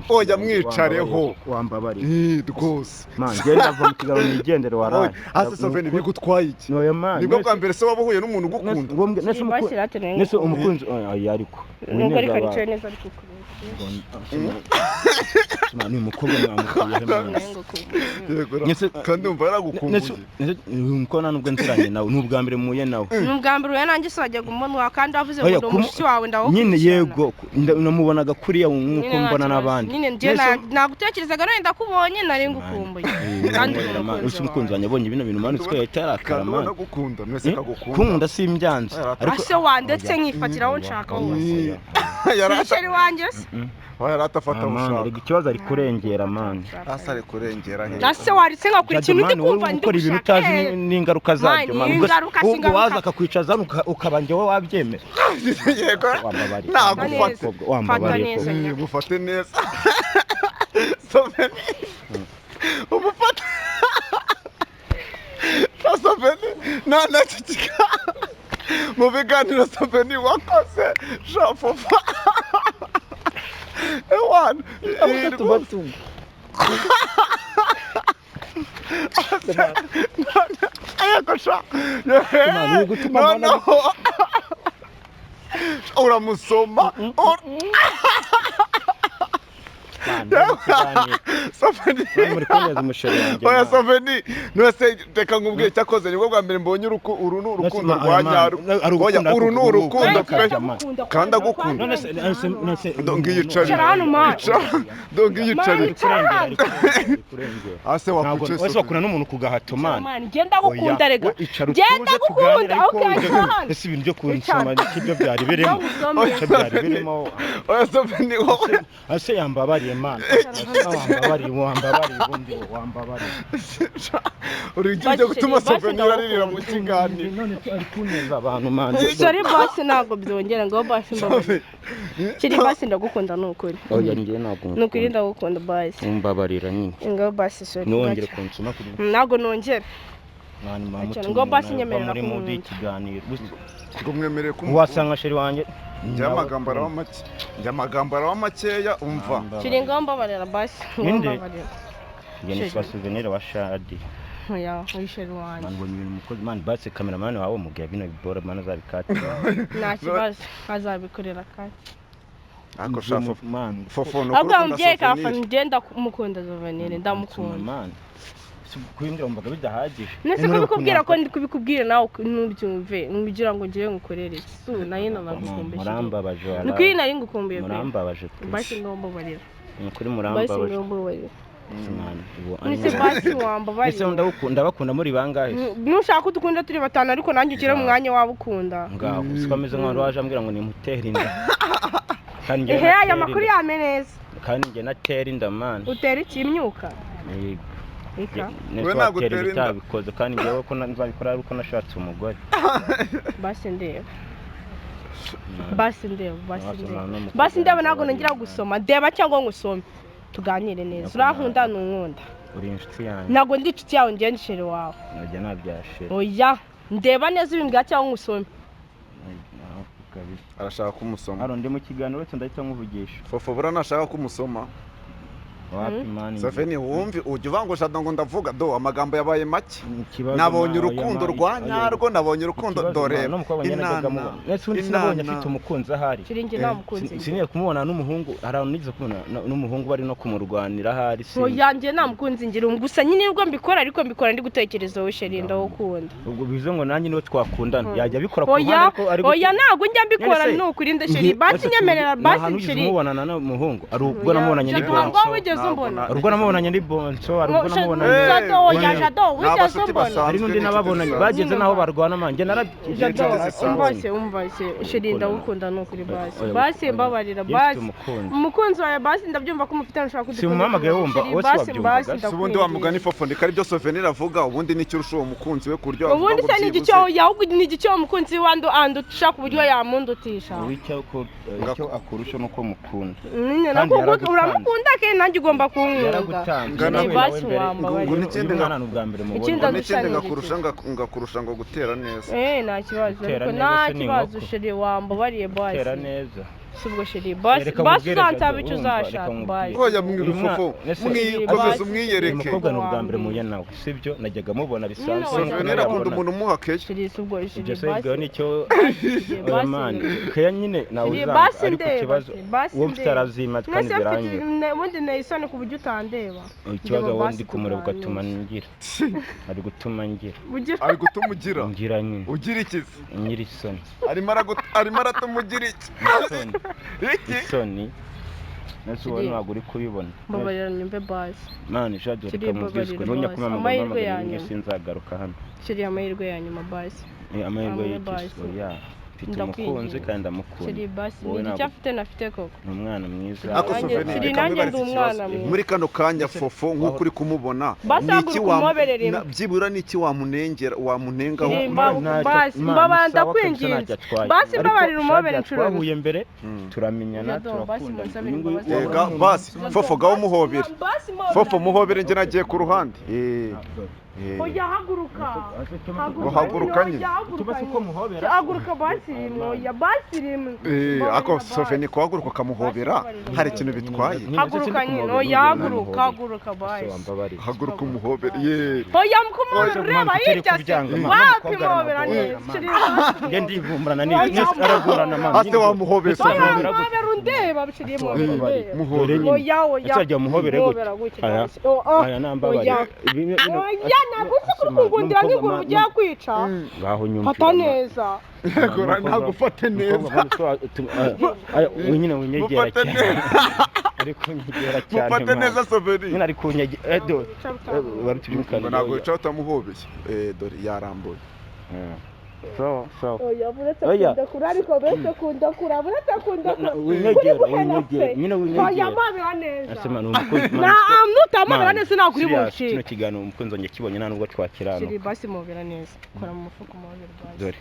[SPEAKER 3] Oya, mwicareho.
[SPEAKER 2] Wambabariye.
[SPEAKER 3] Ih, rwose.
[SPEAKER 2] Man, genda va mu kiganiro nigendere waraye.
[SPEAKER 3] Oya, ase Soveni bigutwaye iki?
[SPEAKER 2] Oya man.
[SPEAKER 3] Nibwo bwa mbere se waba uhuye n'umuntu ugukunda?
[SPEAKER 2] Nese
[SPEAKER 1] Basi rate nayo
[SPEAKER 2] Nese umukunzi oya ariko.
[SPEAKER 1] Nubwo ariko nicaye neza ariko kureba.
[SPEAKER 2] Man, uyu mukobwa mwamukuye he man?
[SPEAKER 1] Nayo ngukumbuye.
[SPEAKER 3] Yego ra.
[SPEAKER 2] Nese
[SPEAKER 3] Kandi umva yaragukumbuye.
[SPEAKER 2] Nese uyu mukobwa nubwo nziranye nawe, ni ubwa mbere muhuye nawe.
[SPEAKER 1] Ni ubwa mbere uhuye nanjye se wajyaga umbona kandi wavuze ngo
[SPEAKER 2] Oya,
[SPEAKER 1] ndi umushyitsi wawe ndawukurikirana.
[SPEAKER 2] Nyine yego, namubonaga kuriya nk'uko
[SPEAKER 1] Nyine nta
[SPEAKER 2] mbona
[SPEAKER 1] kibazo.
[SPEAKER 2] n'abandi.
[SPEAKER 1] Nyine njye nagutekerezaga none ndakubonye nari ngukumbuye. Kandi uri
[SPEAKER 2] Ese
[SPEAKER 1] umukunzi
[SPEAKER 2] umukunzi
[SPEAKER 1] wawe.
[SPEAKER 2] wanjye abonye bino bintu mani siko yahita yarakara
[SPEAKER 3] Kandi
[SPEAKER 2] mani.
[SPEAKER 3] ubona agukunda, mwese kagukunda.
[SPEAKER 2] Kunkunda simbyanze. Ariko
[SPEAKER 1] Ase wandetse nkifatira aho nshaka hose. Umusheri wanjye se.
[SPEAKER 3] Oya, ratafata
[SPEAKER 2] Ah, man,
[SPEAKER 3] ushaka.
[SPEAKER 2] erega ikibazo ari kurengera mani.
[SPEAKER 3] Asa ari kurengera he.
[SPEAKER 1] Ase waretse nkakora ikintu ndi
[SPEAKER 2] Jado, man,
[SPEAKER 1] kumva
[SPEAKER 2] wowe
[SPEAKER 1] ndi
[SPEAKER 2] ukora ibintu
[SPEAKER 1] gushaka.
[SPEAKER 2] utazi n'ingaruka zabyo
[SPEAKER 1] Man,
[SPEAKER 2] man. Ubwo se-
[SPEAKER 1] ingaruka si
[SPEAKER 2] ubwo
[SPEAKER 1] ingaruka.
[SPEAKER 2] waza akakwicaza hano ukaba njyewe wabyemera.
[SPEAKER 3] Yego.
[SPEAKER 2] Wambabariye.
[SPEAKER 3] Nagufate.
[SPEAKER 2] Mukobwa, wambabariye
[SPEAKER 1] Fata
[SPEAKER 2] koko.
[SPEAKER 1] neza.
[SPEAKER 3] Mufate neza. Soveni. Umufate. Soveni nta nacyo kika. Mu biganiro Soveni wakoze shafofa. Ewana. Yego sha.
[SPEAKER 2] Man, uri gutuma mbona-
[SPEAKER 3] Noneho uramusoma.
[SPEAKER 2] Man, ndi mu kiganiro.
[SPEAKER 3] Soveni.
[SPEAKER 2] Man, muri kuneza umusheri wanjye,
[SPEAKER 3] Oya
[SPEAKER 2] man.
[SPEAKER 3] Soveni, none reka nkubwire cyakoze nibwo bwa mbere mbonye uru ni urukundo
[SPEAKER 2] Nese-
[SPEAKER 3] rwa
[SPEAKER 2] man,
[SPEAKER 3] nyarwo.
[SPEAKER 2] ari
[SPEAKER 3] Oya,
[SPEAKER 2] urukundo
[SPEAKER 3] uru ni urukundo pe.
[SPEAKER 2] Man.
[SPEAKER 3] Kandi agukunda.
[SPEAKER 2] None se none se
[SPEAKER 3] Dongi yicarire.
[SPEAKER 1] Icara hano, man.
[SPEAKER 3] Icara. Dongi yicarire.
[SPEAKER 1] Man, icara hano.
[SPEAKER 3] Ase
[SPEAKER 2] Ntabwo
[SPEAKER 3] wakwicaye
[SPEAKER 2] wese
[SPEAKER 3] Soveni.
[SPEAKER 2] wakunda n'umuntu ku gahato man.
[SPEAKER 1] Man, ngenda gukunda
[SPEAKER 2] Oya,
[SPEAKER 1] rega.
[SPEAKER 2] we icara
[SPEAKER 1] Ngenda
[SPEAKER 2] utuze
[SPEAKER 1] gukunda.
[SPEAKER 2] tuganire ariko
[SPEAKER 1] Okay,
[SPEAKER 2] ibyo-
[SPEAKER 1] icara hano.
[SPEAKER 2] ese ibintu byo kunsoma ibyo byari birimo
[SPEAKER 1] Ndagusomye.
[SPEAKER 2] icyo byari birimo.
[SPEAKER 3] Oya Soveni wowe.
[SPEAKER 2] Ase yambabariye man. Ase wambabariye, wambabariye ubundi wambabariye.
[SPEAKER 3] Uri ujya gutuma
[SPEAKER 1] Basi,
[SPEAKER 3] Soveni aririra mu kiganiro.
[SPEAKER 2] None se ari kuneza abantu man.
[SPEAKER 1] Sorry basi ntabwo byongera ngo basi mbabarira. Kiri basi ndagukunda ni ukuri.
[SPEAKER 2] Oya njye ntabwo
[SPEAKER 1] Ni ukuri ndagukunda basi.
[SPEAKER 2] Mbabarira nyine.
[SPEAKER 1] Ngo basi sorry.
[SPEAKER 2] Ntiwongere kunsoma kugira
[SPEAKER 1] Ntabwo nongera.
[SPEAKER 2] mani
[SPEAKER 1] Cyane, ngo basi nyemerera
[SPEAKER 2] muri mudu
[SPEAKER 1] kunkunda.
[SPEAKER 2] y'ikiganiro.
[SPEAKER 3] Ngo mwemereye kumukunda.
[SPEAKER 2] Wasanga sheri wanjye.
[SPEAKER 3] Njye amagambo araba make. Njye amagambo araba makeya umva.
[SPEAKER 1] Kiri ngo mbabarira basi. Ngo
[SPEAKER 2] Ninde?
[SPEAKER 1] mbabarira.
[SPEAKER 2] Njye nitwa Souvenir wa Shadi.
[SPEAKER 1] Oya, uri sheri wanjye.
[SPEAKER 2] Man ubonye ibintu umukozi man basi cameraman wawe mubwira bino bibora man azabikatira.
[SPEAKER 1] Nta kibazo. Azabikorera kandi.
[SPEAKER 3] Ariko sha Fofo.
[SPEAKER 2] Man.
[SPEAKER 3] Fofo ni
[SPEAKER 1] Ahubwo
[SPEAKER 3] ukuri ukunda
[SPEAKER 1] mubyeyi
[SPEAKER 3] Soveni.
[SPEAKER 1] kafana ngenda mukunda Souvenir ndamukunda.
[SPEAKER 2] Man. Kubimbwira wumvaga bidahagije.
[SPEAKER 1] Nese kubikubwira ko ndi kubikubwira nawe ntubyumve nkugira ngo ngiye ngukorere iki. Su nayo nanagukumbuye.
[SPEAKER 2] Murambabaje wala.
[SPEAKER 1] Ni ukuri nari ngukumbuye pe.
[SPEAKER 2] Murambabaje pe.
[SPEAKER 1] Basi ngo mbabarira.
[SPEAKER 2] Ni ukuri
[SPEAKER 1] Basi
[SPEAKER 2] murambabaje.
[SPEAKER 1] ngo mbabarira.
[SPEAKER 2] Man, ubu
[SPEAKER 1] Nese basi wambabarira.
[SPEAKER 2] Ese ndabakunda muri bangahe?
[SPEAKER 1] Nushaka udukunda turi batanu ariko nanjye ukire mu mwanya waba ukunda.
[SPEAKER 2] Ngaho siko ameze nk'aho waje ambwira ngo nimutere inda. Kandi njye
[SPEAKER 1] Ehe aya
[SPEAKER 2] natera
[SPEAKER 1] makuru
[SPEAKER 2] inda.
[SPEAKER 1] yame neza.
[SPEAKER 2] Kandi njye natera inda man.
[SPEAKER 1] Utera iki imyuka?
[SPEAKER 2] Yego.
[SPEAKER 1] Ika.
[SPEAKER 3] We ntabwo
[SPEAKER 2] watera
[SPEAKER 3] utera inda.
[SPEAKER 2] ibitabikoze kandi njyewe ko nzabikora ari uko nashatse umugore.
[SPEAKER 1] Basi ndeba. Basi ndeba, basi
[SPEAKER 2] Basi
[SPEAKER 1] ndeba.
[SPEAKER 2] nta
[SPEAKER 1] Basi ndeba ntabwo
[SPEAKER 2] n'umukobwa
[SPEAKER 1] nongera gusoma. Ndeba cyangwa ngusome. Tuganire neza. Urankunda ntunkunda.
[SPEAKER 2] Uri inshuti yanjye.
[SPEAKER 1] Ntabwo ndi inshuti yawe njye ndi sheri wawe.
[SPEAKER 2] Najya nabyashira.
[SPEAKER 1] Oya, ndeba neza ibimbwira cyangwa ngusome.
[SPEAKER 3] Arashaka kumusoma.
[SPEAKER 2] Hano ndi mu kiganiro uretse ndahita nkuvugisha.
[SPEAKER 3] Fofo buriya ntashaka kumusoma.
[SPEAKER 2] Wapi man.
[SPEAKER 3] Sofeni, wumve, ujya uvuga ngo Jado ngo ndavuga do, amagambo yabaye make.
[SPEAKER 2] Ikibazo
[SPEAKER 3] Nabonye
[SPEAKER 2] oya,
[SPEAKER 3] urukundo rwa
[SPEAKER 2] oya.
[SPEAKER 3] nyarwo, nabonye urukundo,
[SPEAKER 2] Ikibazo,
[SPEAKER 3] dore
[SPEAKER 2] man, n'umukobwa njye najyaga
[SPEAKER 3] inana
[SPEAKER 2] mubona. Ese ubundi sinabonye
[SPEAKER 3] inana.
[SPEAKER 2] afite umukunzi ahari.
[SPEAKER 1] Chéri, njye nta mukunzi ngira.
[SPEAKER 2] Siniye kumubona n'umuhungu, hari ahantu nigeze kumubona n'umuhungu bari no kumurwanira ahari, sinzi.
[SPEAKER 1] Oya, njye nta mukunzi ngira, gusa nyine nubwo mbikora, ariko mbikora ndi gutekereza wowe chéri, ndawukunda.
[SPEAKER 2] Ubwo bivuze ngo nanjye niwe twakundana yajya abikora ku
[SPEAKER 1] Oya.
[SPEAKER 2] ruhande, ariko ari
[SPEAKER 1] Oya, ntabwo njya mbikora.
[SPEAKER 2] None se,
[SPEAKER 1] Ni ukuri nda chéri, basi nyemerera,
[SPEAKER 2] nta
[SPEAKER 1] basi
[SPEAKER 2] hantu wigeze
[SPEAKER 1] chéri.
[SPEAKER 2] umubonana n'umuhungu? Hari ubwo namubonanye
[SPEAKER 1] Jado,
[SPEAKER 2] ni
[SPEAKER 1] ntabwo
[SPEAKER 2] Bonso.
[SPEAKER 1] wigeze umbona.
[SPEAKER 2] Hari ubwo namubonanye ni Bonso, hari ubwo namubonanye
[SPEAKER 1] Jado, oya.
[SPEAKER 3] Eh,
[SPEAKER 1] Jado,
[SPEAKER 3] ni
[SPEAKER 1] wigeze
[SPEAKER 3] abashuti
[SPEAKER 1] umbona?
[SPEAKER 3] basanzwe,
[SPEAKER 2] Hari n'undi
[SPEAKER 3] n'inshuti
[SPEAKER 2] nababonanye
[SPEAKER 3] zisanzwe.
[SPEAKER 2] bageze n'aho barwana, man, njye
[SPEAKER 1] Jado,
[SPEAKER 3] Inshuti zisanzwe.
[SPEAKER 1] umva se, umva se chéri, ndagukunda, ni ukuri, basi.
[SPEAKER 2] Oya,
[SPEAKER 1] Basi
[SPEAKER 2] oya.
[SPEAKER 1] mbabarira.
[SPEAKER 2] Njye
[SPEAKER 1] Basi
[SPEAKER 2] mfite umukunzi.
[SPEAKER 1] Umukunzi wawe, basi ndabyumva ko umufite, nshaka
[SPEAKER 2] Si umuhamagaye wumva,
[SPEAKER 1] Chéri,
[SPEAKER 2] wowe si
[SPEAKER 1] basi
[SPEAKER 2] wabyumvaga?
[SPEAKER 1] basi.
[SPEAKER 3] Si ubundi wa mugani
[SPEAKER 1] Ndakwinginze.
[SPEAKER 3] Fofo, ndiko aribyo Souvenir avuga, ubundi nicyo urusha uwo mukunzi we ku buryo wavuga
[SPEAKER 1] Ubundi
[SPEAKER 3] ngo
[SPEAKER 1] se ni
[SPEAKER 3] byibuze
[SPEAKER 1] igicyo, ahubwo ni igicyo umukunzi wandu andutisha ku buryo yamundutisha?
[SPEAKER 2] Icyo icyo akurusha nuko mukunda.
[SPEAKER 1] Nyine
[SPEAKER 2] Kandi
[SPEAKER 1] nako
[SPEAKER 2] yaragutanze.
[SPEAKER 1] uramukunda ke, nanjye ugomba kunkunda.
[SPEAKER 2] Yaragutanze.
[SPEAKER 3] Ngana-
[SPEAKER 2] Nawe
[SPEAKER 1] Basi
[SPEAKER 2] mbere.
[SPEAKER 1] wambabarira.
[SPEAKER 3] Ngo n'ikindi
[SPEAKER 2] Uyu mwana ni ubwa mbere mubonye.
[SPEAKER 1] Ikindi
[SPEAKER 3] Ngo n'ikindi
[SPEAKER 1] Ndagusha
[SPEAKER 3] ngakurusha, ngakurusha ngo gutera neza.
[SPEAKER 1] Eh, nta kibazo.
[SPEAKER 2] Gutera
[SPEAKER 1] Ariko
[SPEAKER 2] neza
[SPEAKER 1] nta
[SPEAKER 2] se ni
[SPEAKER 1] kibazo.
[SPEAKER 2] inkoko.
[SPEAKER 1] Chéri, wambabariye
[SPEAKER 2] Gutera
[SPEAKER 1] basi.
[SPEAKER 2] neza.
[SPEAKER 1] Si ubwo chéri, basi
[SPEAKER 2] Reka
[SPEAKER 1] basi
[SPEAKER 2] nkubwire,
[SPEAKER 1] uzansaba
[SPEAKER 2] Jado,
[SPEAKER 1] icyo
[SPEAKER 2] urumva, reka
[SPEAKER 1] uzashaka
[SPEAKER 2] nkubwire.
[SPEAKER 1] basi.
[SPEAKER 3] Oya, mwi
[SPEAKER 2] Uyu mwana-
[SPEAKER 3] Fofo,
[SPEAKER 2] ese-
[SPEAKER 3] mwikomeze
[SPEAKER 1] Basi.
[SPEAKER 2] Uyu
[SPEAKER 3] umwiyereke.
[SPEAKER 2] mukobwa ni ubwa mbere muhuye nawe, sibyo? Najyaga mubona bisanzwe.
[SPEAKER 1] Nyine
[SPEAKER 2] Nk'uko
[SPEAKER 3] Souvenir
[SPEAKER 2] nawe
[SPEAKER 3] akunda
[SPEAKER 2] yabonaga.
[SPEAKER 3] umuntu umuha keya.
[SPEAKER 1] Chéri, si ubwo chéri,
[SPEAKER 2] Ibyo se
[SPEAKER 1] basi.
[SPEAKER 2] bibwiwe n'icyo?
[SPEAKER 1] Chéri,
[SPEAKER 2] Oya
[SPEAKER 1] basi.
[SPEAKER 2] man, keya nyine nawe
[SPEAKER 1] Chéri,
[SPEAKER 2] uzanga,
[SPEAKER 1] basi
[SPEAKER 2] ariko
[SPEAKER 1] ndeba,
[SPEAKER 2] ikibazo
[SPEAKER 1] basi
[SPEAKER 2] uwo mfite
[SPEAKER 1] ndeba.
[SPEAKER 2] arazima kandi
[SPEAKER 1] Mwese
[SPEAKER 2] biranyura.
[SPEAKER 1] ubundi nteye isoni ku buryo utandeba.
[SPEAKER 2] Ikibazo
[SPEAKER 1] Ndeba
[SPEAKER 2] wowe
[SPEAKER 1] basi
[SPEAKER 2] ndi kumureba ugatuma
[SPEAKER 1] tuganire.
[SPEAKER 2] ngira, ari gutuma ngira.
[SPEAKER 1] Ugira
[SPEAKER 3] Ari gutuma ugira
[SPEAKER 2] Ngira nyine.
[SPEAKER 3] Ugira iki se?
[SPEAKER 2] Ngira isoni.
[SPEAKER 3] Arimo arimo aratuma ugira iki?
[SPEAKER 2] Isoni.
[SPEAKER 3] Iki?
[SPEAKER 2] Isoni. Nese wowe
[SPEAKER 1] Chéri.
[SPEAKER 2] ntabwo uri kubibona.
[SPEAKER 1] Mbabarira nyumve basi.
[SPEAKER 2] Man, Jado,
[SPEAKER 1] Chéri,
[SPEAKER 2] reka mubwizwe
[SPEAKER 1] mbabarira
[SPEAKER 2] ntunya
[SPEAKER 1] basi.
[SPEAKER 2] kumamagara
[SPEAKER 1] Amahirwe
[SPEAKER 2] umpamagara
[SPEAKER 1] ya
[SPEAKER 2] rimwe
[SPEAKER 1] nyuma.
[SPEAKER 2] sinzagaruka hano.
[SPEAKER 1] Chéri, amahirwe ya nyuma basi.
[SPEAKER 2] Eh, amahirwe
[SPEAKER 1] Amwe
[SPEAKER 2] y'iki?
[SPEAKER 1] basi.
[SPEAKER 2] Oya, mfite
[SPEAKER 1] Ndakwinginze.
[SPEAKER 2] umukunzi kandi ndamukunda.
[SPEAKER 1] Chéri, basi.
[SPEAKER 2] Wowe
[SPEAKER 1] Ni
[SPEAKER 2] ntabwo-
[SPEAKER 1] icyo afite nafite koko.
[SPEAKER 2] Ni umwana mwiza.
[SPEAKER 3] Ako
[SPEAKER 1] Nanjye-
[SPEAKER 3] Souvenir,
[SPEAKER 1] Chéri,
[SPEAKER 3] reka
[SPEAKER 1] nanjye
[SPEAKER 3] mwibarize
[SPEAKER 1] ndi umwana
[SPEAKER 3] ikibazo.
[SPEAKER 1] mwiza.
[SPEAKER 3] Muri kano kanya Fofo, nk'uko uri kumubona,
[SPEAKER 1] Basi
[SPEAKER 3] ni iki
[SPEAKER 1] haguruka umuhobere rimwe.
[SPEAKER 3] byibura ni iki wamunengera, wamunengaho?
[SPEAKER 1] Chéri, basi,
[SPEAKER 2] Imana
[SPEAKER 1] mbabarira,
[SPEAKER 2] isawa kabisa,
[SPEAKER 1] ndakwinginze.
[SPEAKER 2] ntacyo atwaye.
[SPEAKER 1] Basi
[SPEAKER 2] Ariko
[SPEAKER 1] mbabarira umuhobere
[SPEAKER 2] Shadia,
[SPEAKER 1] inshuro
[SPEAKER 2] twahuye mbere
[SPEAKER 3] Mm.
[SPEAKER 2] turamenyana,
[SPEAKER 1] Jado, basi
[SPEAKER 2] turakundana.
[SPEAKER 1] munsabire
[SPEAKER 2] Uyu nguyu
[SPEAKER 1] imbabazi.
[SPEAKER 3] Yega, basi Fofo, gaho umuhobere.
[SPEAKER 1] Basi muhobere.
[SPEAKER 3] Fofo, muhobere, njye nagiye ku ruhande. Eh, eh.
[SPEAKER 1] Oya, haguruka.
[SPEAKER 3] Ngo haguruka nyine.
[SPEAKER 1] Oya, haguruka
[SPEAKER 2] Ikibazo uko
[SPEAKER 1] nyine.
[SPEAKER 2] muhobera.
[SPEAKER 1] Haguruka basi rimwe, oya, basi rimwe.
[SPEAKER 3] Eh,
[SPEAKER 1] Mbabarira
[SPEAKER 3] ako
[SPEAKER 1] basi.
[SPEAKER 3] Souvenir, kuhaguruka ukamuhobera hari ikintu bitwaye?
[SPEAKER 2] Nyine
[SPEAKER 1] Haguruka
[SPEAKER 2] ndetse
[SPEAKER 1] nyine,
[SPEAKER 2] ndi
[SPEAKER 1] oya,
[SPEAKER 2] kumuhobera,
[SPEAKER 1] haguruka,
[SPEAKER 2] namuhobera.
[SPEAKER 1] haguruka
[SPEAKER 2] Ese
[SPEAKER 1] basi.
[SPEAKER 2] wambabariye.
[SPEAKER 3] Haguruka umuhobere ye.
[SPEAKER 1] Oya, mukumubera
[SPEAKER 2] Oya,
[SPEAKER 1] ureba
[SPEAKER 2] mwana,
[SPEAKER 1] hirya se.
[SPEAKER 2] kubyanga, mwana,
[SPEAKER 1] Wapi,
[SPEAKER 2] umukobwa
[SPEAKER 1] muhobera
[SPEAKER 2] aramugora,
[SPEAKER 1] neza.
[SPEAKER 2] mwana.
[SPEAKER 1] Chéri, basi.
[SPEAKER 2] Njye ndivumburana
[SPEAKER 1] Oya,
[SPEAKER 2] ni aragorana man.
[SPEAKER 3] Ase wamuhobeye,
[SPEAKER 1] Oya,
[SPEAKER 3] Souvenir?
[SPEAKER 1] muhobera undeba, chéri, muhobera undeba.
[SPEAKER 3] Muhobere.
[SPEAKER 1] Oya, oya.
[SPEAKER 2] Ese wagira umuhobere gute?
[SPEAKER 1] Muhobera gutya,
[SPEAKER 2] Aya.
[SPEAKER 1] basi. Oh, oh.
[SPEAKER 2] Aya nambabarira.
[SPEAKER 1] Oya. Oya, ntabwo uzi ko uri kungundira nk'ingurube ugiye kwica.
[SPEAKER 2] Ngaho nyumvira.
[SPEAKER 1] Fata neza.
[SPEAKER 3] Yego, nagufate neza.
[SPEAKER 2] Nyine winyegera
[SPEAKER 3] Mufate
[SPEAKER 2] cyane. Ari kunyegera cyane.
[SPEAKER 3] Mufate
[SPEAKER 2] Man.
[SPEAKER 3] neza, Souvenir.
[SPEAKER 2] Nyine ari kunyegera. Edo. Bari tubyumvikana.
[SPEAKER 3] Ngo ntabwo wicara utamuhobeye. Eh, dore yarambuye.
[SPEAKER 2] So, so.
[SPEAKER 1] Oya, buretse
[SPEAKER 2] Oya.
[SPEAKER 1] kundakura, ariko buretse kundakura, buretse kundakura.
[SPEAKER 2] Winyegera,
[SPEAKER 1] Uri guhena
[SPEAKER 2] winyegera,
[SPEAKER 1] se.
[SPEAKER 2] nyine
[SPEAKER 1] Oya,
[SPEAKER 2] winyegera.
[SPEAKER 1] mpobera neza.
[SPEAKER 2] Ese man, umukunzi.
[SPEAKER 1] Na nutamubera neza ntabwo uri
[SPEAKER 2] Serious, kino
[SPEAKER 1] buncike.
[SPEAKER 2] kiganiro umukunzi wanjye kibonye nta nubwo twakirana.
[SPEAKER 1] Chéri, basi muhobera neza. Kora mu mufuka umuhobere basi.
[SPEAKER 2] Dore.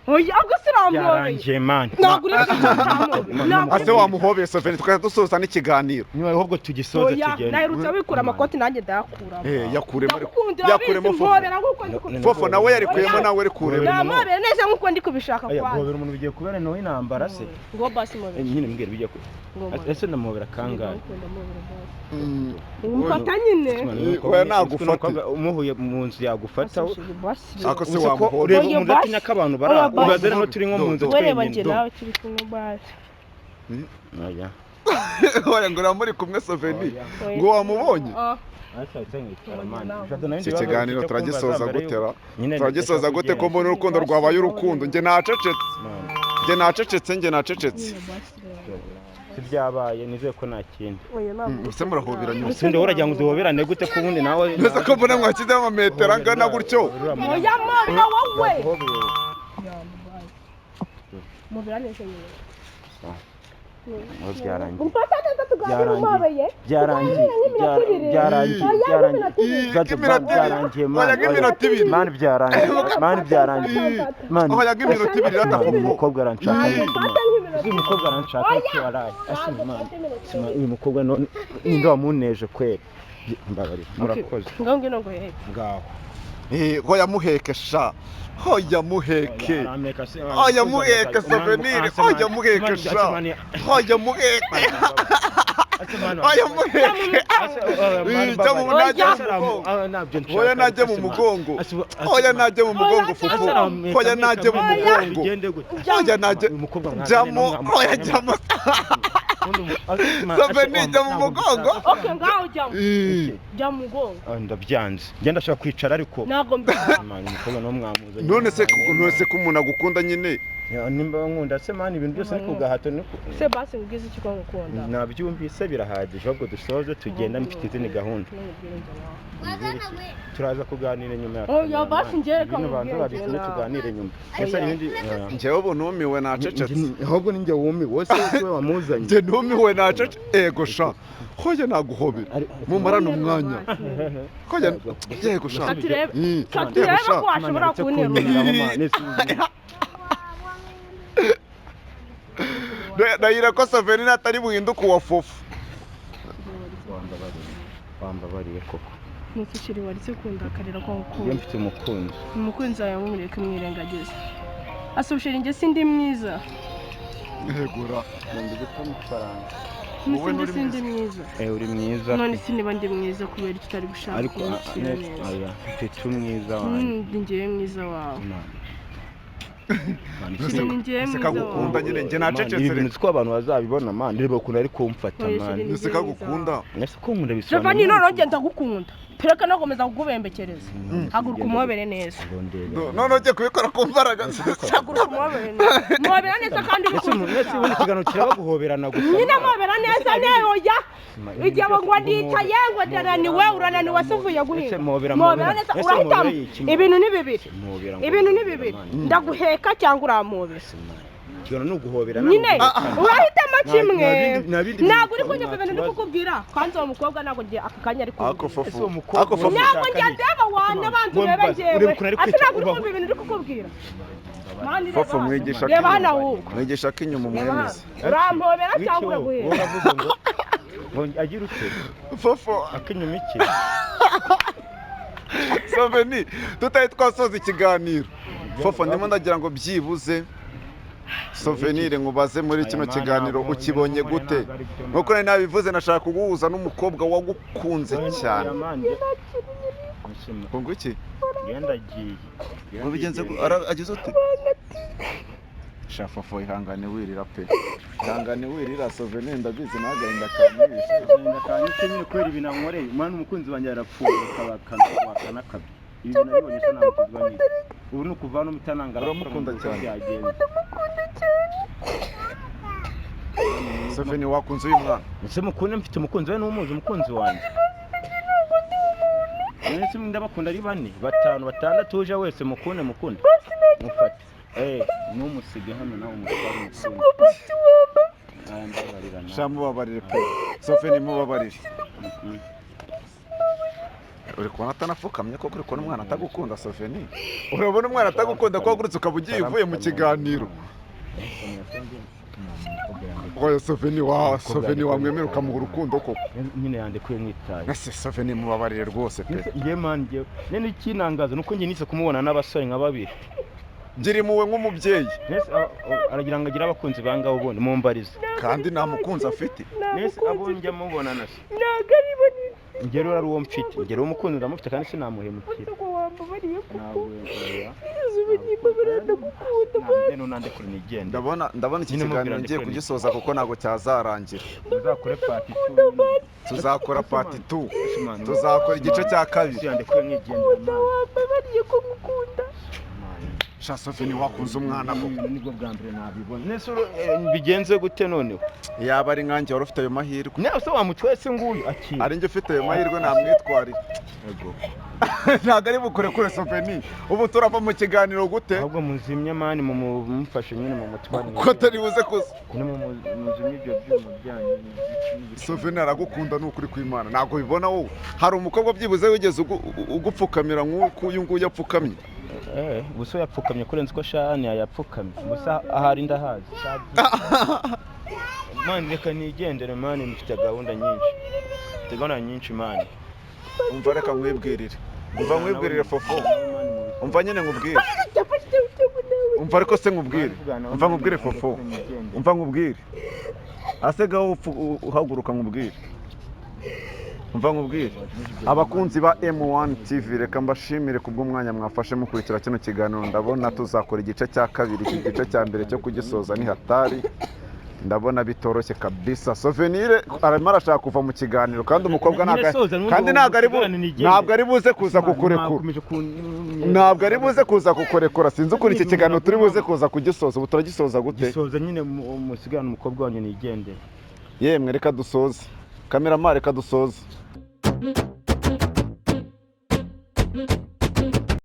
[SPEAKER 1] Oya, ubwo se uramuhobeye.
[SPEAKER 2] Byarangiye man.
[SPEAKER 1] Ntabwo uri bucike.
[SPEAKER 3] Ase wamuhobeye, Souvenir, tukajya dusoza n'ikiganiro.
[SPEAKER 2] Niba ahubwo tugisoze
[SPEAKER 1] Oya,
[SPEAKER 2] tugende.
[SPEAKER 1] naherutse wikura amakoti nanjye ndayakuramo.
[SPEAKER 3] Eh, yakuremo ariko.
[SPEAKER 1] Ndagukundira
[SPEAKER 3] Yakuremo
[SPEAKER 1] abizi
[SPEAKER 3] Fofo.
[SPEAKER 1] mpobera nk'uko ndi kubishaka.
[SPEAKER 3] Fofo nawe yarikuyemo, nawe arikuremo.
[SPEAKER 1] Namuhobera neza nk'uko ndi kubishaka
[SPEAKER 2] Oya,
[SPEAKER 1] kwanza.
[SPEAKER 2] guhobera umuntu bigiye kubera nawe intambara se.
[SPEAKER 1] Ngo basi muhobera.
[SPEAKER 2] Nyine mbwira bijya ku.
[SPEAKER 1] Ngo muhobera.
[SPEAKER 2] Ese ndamuhobera kangahe?
[SPEAKER 1] Ndagukunda, muhobera basi.
[SPEAKER 3] Mm.
[SPEAKER 1] Umufata nyine.
[SPEAKER 3] Oya, nagufate.
[SPEAKER 2] Umuhuye mu nzu yagufata.
[SPEAKER 1] Basi.
[SPEAKER 3] Ako se
[SPEAKER 2] Uzi ko
[SPEAKER 3] wamuhobera?
[SPEAKER 2] ureba
[SPEAKER 1] Oya,
[SPEAKER 2] umuntu
[SPEAKER 1] basi.
[SPEAKER 2] atinya ko abantu bari
[SPEAKER 1] Oya,
[SPEAKER 2] aho.
[SPEAKER 1] basi.
[SPEAKER 2] Ubaze rero turi nko mu nzu
[SPEAKER 1] Wereba njye
[SPEAKER 2] twenyine.
[SPEAKER 1] nawe turi kumwe basi.
[SPEAKER 2] Oya.
[SPEAKER 3] Oya, ngo uramuri kumwe, Souvenir. Ngo wamubonye?
[SPEAKER 1] Ah.
[SPEAKER 3] Iki kiganiro turagisoza gutera. Turagisoza gute ko mbona urukundo rwabaye urukundo? Njye nacecetse. Njye nacecetse, njye nacecetse.
[SPEAKER 2] Sibyabaye, nizeye ko nta kindi.
[SPEAKER 1] Oya, ntabwo.
[SPEAKER 3] Ese murahoberanye?
[SPEAKER 2] Ubundi wowe uragira ngo duhoberane gute ko ubundi nawe
[SPEAKER 3] Mbese ko mbona mwashyizeho amametero angana gutyo?
[SPEAKER 1] Oya, mwana wowe. Mubera neza nyine.
[SPEAKER 2] Byarangiye.
[SPEAKER 1] Umfata neza tuganire
[SPEAKER 2] Byarangiye.
[SPEAKER 1] umuhobeye.
[SPEAKER 2] Byarangiye, byarangiye, byarangiye.
[SPEAKER 3] Ii, nk'iminota ibiri.
[SPEAKER 2] Byarangiye man.
[SPEAKER 3] Oya, nk'iminota ibiri.
[SPEAKER 2] Man, byarangiye man, byarangiye man.
[SPEAKER 3] Oya, nk'iminota ibiri rata
[SPEAKER 2] Man,
[SPEAKER 3] Fofo.
[SPEAKER 2] uyu mukobwa aranshaka.
[SPEAKER 3] Ii.
[SPEAKER 2] Uyu mukobwa aranshaka iki waraye? Ase man, sima, uyu mukobwa none ninde wamuneje kweli? Mbabarira, murakoze.
[SPEAKER 1] Ngaho ngwino nguheke.
[SPEAKER 2] Ngaho.
[SPEAKER 3] Eh, hoya muheke sha. Hoya muheke. Hoya muheke, Souvenir. Hoya muheke sha. Hoya muheke. Oya, muheke. Jya mu najya mu mugongo. Oya, najya mu mugongo. Oya, najya mu mugongo, fufu. Oya, najya mu mugongo. Oya, najya. Jyamo, oya, jyamo. Soveni, jya mu mugongo.
[SPEAKER 1] Okay, ngaho jyamo.
[SPEAKER 3] Ih.
[SPEAKER 1] Jya mu mugongo.
[SPEAKER 2] Ndabyanze, njye ndashaka kwicara ariko.
[SPEAKER 1] Ntabwo mbishaka.
[SPEAKER 2] Man, umukobwa nawe mwamuzanye.
[SPEAKER 3] None se ko umuntu agukunda nyine?
[SPEAKER 2] Ya, nimba nkunda se man, ibintu byose ni ku gahato, ni ku
[SPEAKER 1] Se basi nkubwize iki ko ngukunda?
[SPEAKER 2] Nabyumvise, birahagije. Ahubwo dusoze tugenda, mfite izindi gahunda. Turaza kuganira nyuma ya
[SPEAKER 1] Oya,
[SPEAKER 2] kamera,
[SPEAKER 1] basi
[SPEAKER 2] man.
[SPEAKER 1] njye reka
[SPEAKER 2] Ibintu banza
[SPEAKER 1] nkubwire
[SPEAKER 2] babikune,
[SPEAKER 1] njye
[SPEAKER 2] tuganire nyuma. Ese hari ibindi
[SPEAKER 3] Njyewe ubu numiwe, nacecetse.
[SPEAKER 2] Ahubwo ninjye wumiwe, wowe se wowe wamuzanye.
[SPEAKER 3] Njye numiwe, nacece. Ego sha, hoya naguhobera mumarane umwanya. Hoya, yego sha.
[SPEAKER 1] Katurebe.
[SPEAKER 3] Ih,
[SPEAKER 1] Katurebe
[SPEAKER 3] yego sha.
[SPEAKER 1] ko washobora kunterura.
[SPEAKER 3] Ndahira ko Saverina atari buhinduke uwa fufu.
[SPEAKER 2] Wambabariye koko.
[SPEAKER 1] Nkuko ukiri waretse kundakarira ko
[SPEAKER 2] Iyo
[SPEAKER 1] ngukunda.
[SPEAKER 2] mfite umukunzi.
[SPEAKER 1] Umukunzi wawe mumureke, mwirengagize. Asubushira, njye sindi mwiza.
[SPEAKER 3] Yegura.
[SPEAKER 2] Nkunda guta amafaranga.
[SPEAKER 3] Wowe
[SPEAKER 1] Nuse
[SPEAKER 3] nturi
[SPEAKER 1] sindi mwiza?
[SPEAKER 2] Eh, uri mwiza.
[SPEAKER 1] None se niba ndi mwiza, kubera icyo utari gushaka
[SPEAKER 2] Ariko
[SPEAKER 1] kunshyira neza?
[SPEAKER 2] Oya, mfite umwiza wanjye.
[SPEAKER 1] Ndi njyewe mwiza wawe.
[SPEAKER 2] Man. Man,
[SPEAKER 3] Nuse
[SPEAKER 1] Ni njyewe
[SPEAKER 3] nuse
[SPEAKER 1] mwiza
[SPEAKER 3] kagukunda
[SPEAKER 1] wawe.
[SPEAKER 3] nyine, njye
[SPEAKER 2] Man,
[SPEAKER 3] nacecetse.
[SPEAKER 2] ibi bintu
[SPEAKER 3] Reka.
[SPEAKER 2] siko abantu bazabibona, man. Reba ukuntu ari kumfata.
[SPEAKER 1] Oya,
[SPEAKER 2] Man.
[SPEAKER 1] chérie,
[SPEAKER 3] Nuse kagukunda.
[SPEAKER 2] Ese ko nkunda bisobanura?
[SPEAKER 1] Giovanni, noneho njye ndagukunda, tureka no gukomeza kukubembekereza. Haguruka umuhobere neza.
[SPEAKER 3] None ugiye kubikora ku mbaraga?
[SPEAKER 1] Haguruka umuhobere neza, muhobera neza kandi
[SPEAKER 2] Ese
[SPEAKER 1] ubikunze.
[SPEAKER 2] ese ubundi ikiganiro kiraba guhoberana gusa?
[SPEAKER 1] Nyine muhobera neza neyo ya igihe ngo ndicaye ngo ndananiwe, urananiwe se uvuye guhinga?
[SPEAKER 2] Ese muhobera,
[SPEAKER 1] Muhobera
[SPEAKER 2] muhobera.
[SPEAKER 1] neza.
[SPEAKER 2] Ese
[SPEAKER 1] Urahitamo.
[SPEAKER 2] muhobera iki?
[SPEAKER 1] Ibintu ni bibiri.
[SPEAKER 2] Muhobera ngo
[SPEAKER 1] Ibintu ni
[SPEAKER 2] muhobera,
[SPEAKER 1] bibiri:
[SPEAKER 2] man.
[SPEAKER 1] ndaguheka cyangwa urampobera.
[SPEAKER 2] Ikiganiro ni uguhobera.
[SPEAKER 1] Nyine urahitamo kimwe.
[SPEAKER 2] Nta bindi.
[SPEAKER 1] Ntabwo uri kunyumva ibintu ndi kukubwira. Kwanza uwo mukobwa ntabwo ngiye aka kanya ari
[SPEAKER 3] Ako
[SPEAKER 1] kumbwira.
[SPEAKER 3] fufu.
[SPEAKER 2] Ese uwo mukobwa
[SPEAKER 3] Ako fufu.
[SPEAKER 1] Ntabwo njya ndeba wana banza urebe
[SPEAKER 2] Ureba
[SPEAKER 1] njyewe.
[SPEAKER 2] ukuntu ari
[SPEAKER 1] Ati
[SPEAKER 2] kwica,
[SPEAKER 1] ntabwo uri
[SPEAKER 2] ubaho.
[SPEAKER 1] kumva ibintu ndi kukubwira. Mani, reba
[SPEAKER 3] Fofo,
[SPEAKER 1] hano.
[SPEAKER 3] mwigisha
[SPEAKER 1] Reba hano
[SPEAKER 3] k'inyuma.
[SPEAKER 1] ahubwo.
[SPEAKER 3] Mwigisha k'inyuma
[SPEAKER 1] Reba hano.
[SPEAKER 3] umwemeze.
[SPEAKER 1] Urampobera cyangwa
[SPEAKER 2] Wowe
[SPEAKER 1] uraguhera?
[SPEAKER 2] uravuze ngo agira ute?
[SPEAKER 3] Fofo.
[SPEAKER 2] Akinyuma iki?
[SPEAKER 3] Soveni, tutari twasoza ikiganiro, fofo, ndimo ndagira ngo byibuze Souvenir nkubaze muri kino
[SPEAKER 2] Aya
[SPEAKER 3] kiganiro
[SPEAKER 2] mana,
[SPEAKER 3] ukibonye
[SPEAKER 2] ntabwo
[SPEAKER 3] gute?
[SPEAKER 2] ari byo.
[SPEAKER 3] Nkuko nari nabivuze, nashaka kuguhuza n'umukobwa wagukunze cyane. Ngo iki?
[SPEAKER 2] Ndagiye.
[SPEAKER 3] Ngo bigenze agize ute? Sha fofo, ihangane wirira pe, ihangane wirira. Souvenir, ndabizi nawe agahinda kamwishe.
[SPEAKER 2] Agahinda kanyishe nyine kubera ibintu ankoreye. Umwana umukunzi wanjye yarapfuye, bakanakabya. Ibi bintu nabibonye se namukizwa n'iki? Ubu ni ukuva hano mutanangara.
[SPEAKER 3] Uramukunda cyane.
[SPEAKER 2] Byagenze.
[SPEAKER 3] Souvenir, wakunze uyu mwana?
[SPEAKER 2] Ese mukunde, mfite umukunzi we n'umuzi umukunzi wanjye. None se ndabakunda ari bane, batanu, batandatu, uje wese mukunde, mukunde. Mufate. Eh, numusige hano nawe umutware umukunde. Aya, mbabarira nawe.
[SPEAKER 3] Sha mubabarire pe, Souvenir, mubabarire. Uri kubona atanapfukamye koko? Uri kubona umwana atagukunda, Souvenir? Urabona umwana atagukunda ko wahagurutse ukaba ugiye uvuye mu kiganiro? Oya Souvenir, wa Souvenir, wamwemera ukamuha urukundo koko?
[SPEAKER 2] Nyine yandekuye mwitaye.
[SPEAKER 3] Ese Souvenir, mubabarire rwose pe.
[SPEAKER 2] Njye man, njye nene ikinangaza nuko njye nise kumubona n'abasore nka babiri.
[SPEAKER 3] Gira impuhwe nk'umubyeyi.
[SPEAKER 2] Nese aragira ngo agire abakunzi bangahe ubundi mumbarize?
[SPEAKER 3] Kandi nta mukunzi afite.
[SPEAKER 2] Nese abo njya mubona na se?
[SPEAKER 1] Ntabwo ari bo ni
[SPEAKER 2] Njye rero ari uwo mfite, njye rero umukunzi ndamufite kandi sinamuhemukira.
[SPEAKER 1] Ngo wambabariye kuko
[SPEAKER 2] Ntabwo oya.
[SPEAKER 1] izuba nimbabarira, ndagukunda.
[SPEAKER 2] Ntabwo nandekure nigende.
[SPEAKER 3] Ndabona iki
[SPEAKER 2] Nyine mubwira
[SPEAKER 3] kiganiro ngiye
[SPEAKER 2] ndekure.
[SPEAKER 3] Kugisoza kuko ntabwo cyazarangira.
[SPEAKER 2] Uzakore part 2.
[SPEAKER 3] Tuzakora part 2, tuzakora igice cya kabiri.
[SPEAKER 2] Yandekuye nkigendera, man.
[SPEAKER 1] Wambabariye ko ngukunda.
[SPEAKER 3] Sha Souvenir, wakunze umwana koko?
[SPEAKER 2] Nibwo bwa mbere nabibona. Nese bigenze gute noneho?
[SPEAKER 3] Yaba ari nkanjye wari ufite ayo mahirwe.
[SPEAKER 2] Nawe se wamutwese nguyu akira.
[SPEAKER 3] Ari njye ufite ayo mahirwe namwitwarira. Ntabwo ari bukurekure, Souvenir. Ubu turava mu kiganiro gute?
[SPEAKER 2] Ahubwo muzimye, man, mumufashe nyine mu mutware.
[SPEAKER 3] Ko atari buze kuza?
[SPEAKER 2] Nyine muzimye ibyo byuma byanyu.
[SPEAKER 3] Souvenir aragukunda, ni ukuri kw'Imana. Ntabwo bibona wowe? Hari umukobwa byibuze wigeze ugupfukamira nk'uko uyu nguyu apfukamye?
[SPEAKER 2] Eh, gusa yapfukamye kurenza uko shani yapfukamye. Gusa ahari ndahazi. Man, reka nigendere, man, mfite gahunda nyinshi. Mfite gahunda nyinshi, man.
[SPEAKER 3] Umva, reka nkwibwirire, umva nkwibwirire fofo, umva nyine nkubwire, umva ariko se nkubwire, umva nkubwire fofo, umva nkubwire. Asegaho uhaguruka nkubwire. Mva nkubwire, abakunzi ba M1 TV, reka mbashimire kubw'umwanya mwafashe mukurikira kino kiganiro. Ndabona tuzakora igice cya kabiri. Iki gice cya mbere cyo kugisoza ni hatari, ndabona bitoroshye kabisa. Souvenir arimo arashaka kuva mu kiganiro, kandi umukobwa
[SPEAKER 2] Nyine
[SPEAKER 3] ntabwo
[SPEAKER 2] soza, n'ubundi
[SPEAKER 3] kandi ntabwo ari
[SPEAKER 2] musigarane nigende.
[SPEAKER 3] Ntabwo ari buze kuza kukurekura.
[SPEAKER 2] Mwakomeje
[SPEAKER 3] Ntabwo ari buze kuza kukurekura. Sinzi ukuntu iki kiganiro turi buze kuza kugisoza. Ubu turagisoza gute?
[SPEAKER 2] Gisoza nyine, musigarane umukobwa wanyu nigendere.
[SPEAKER 3] Yemwe, reka dusoze. Cameraman, reka dusoze.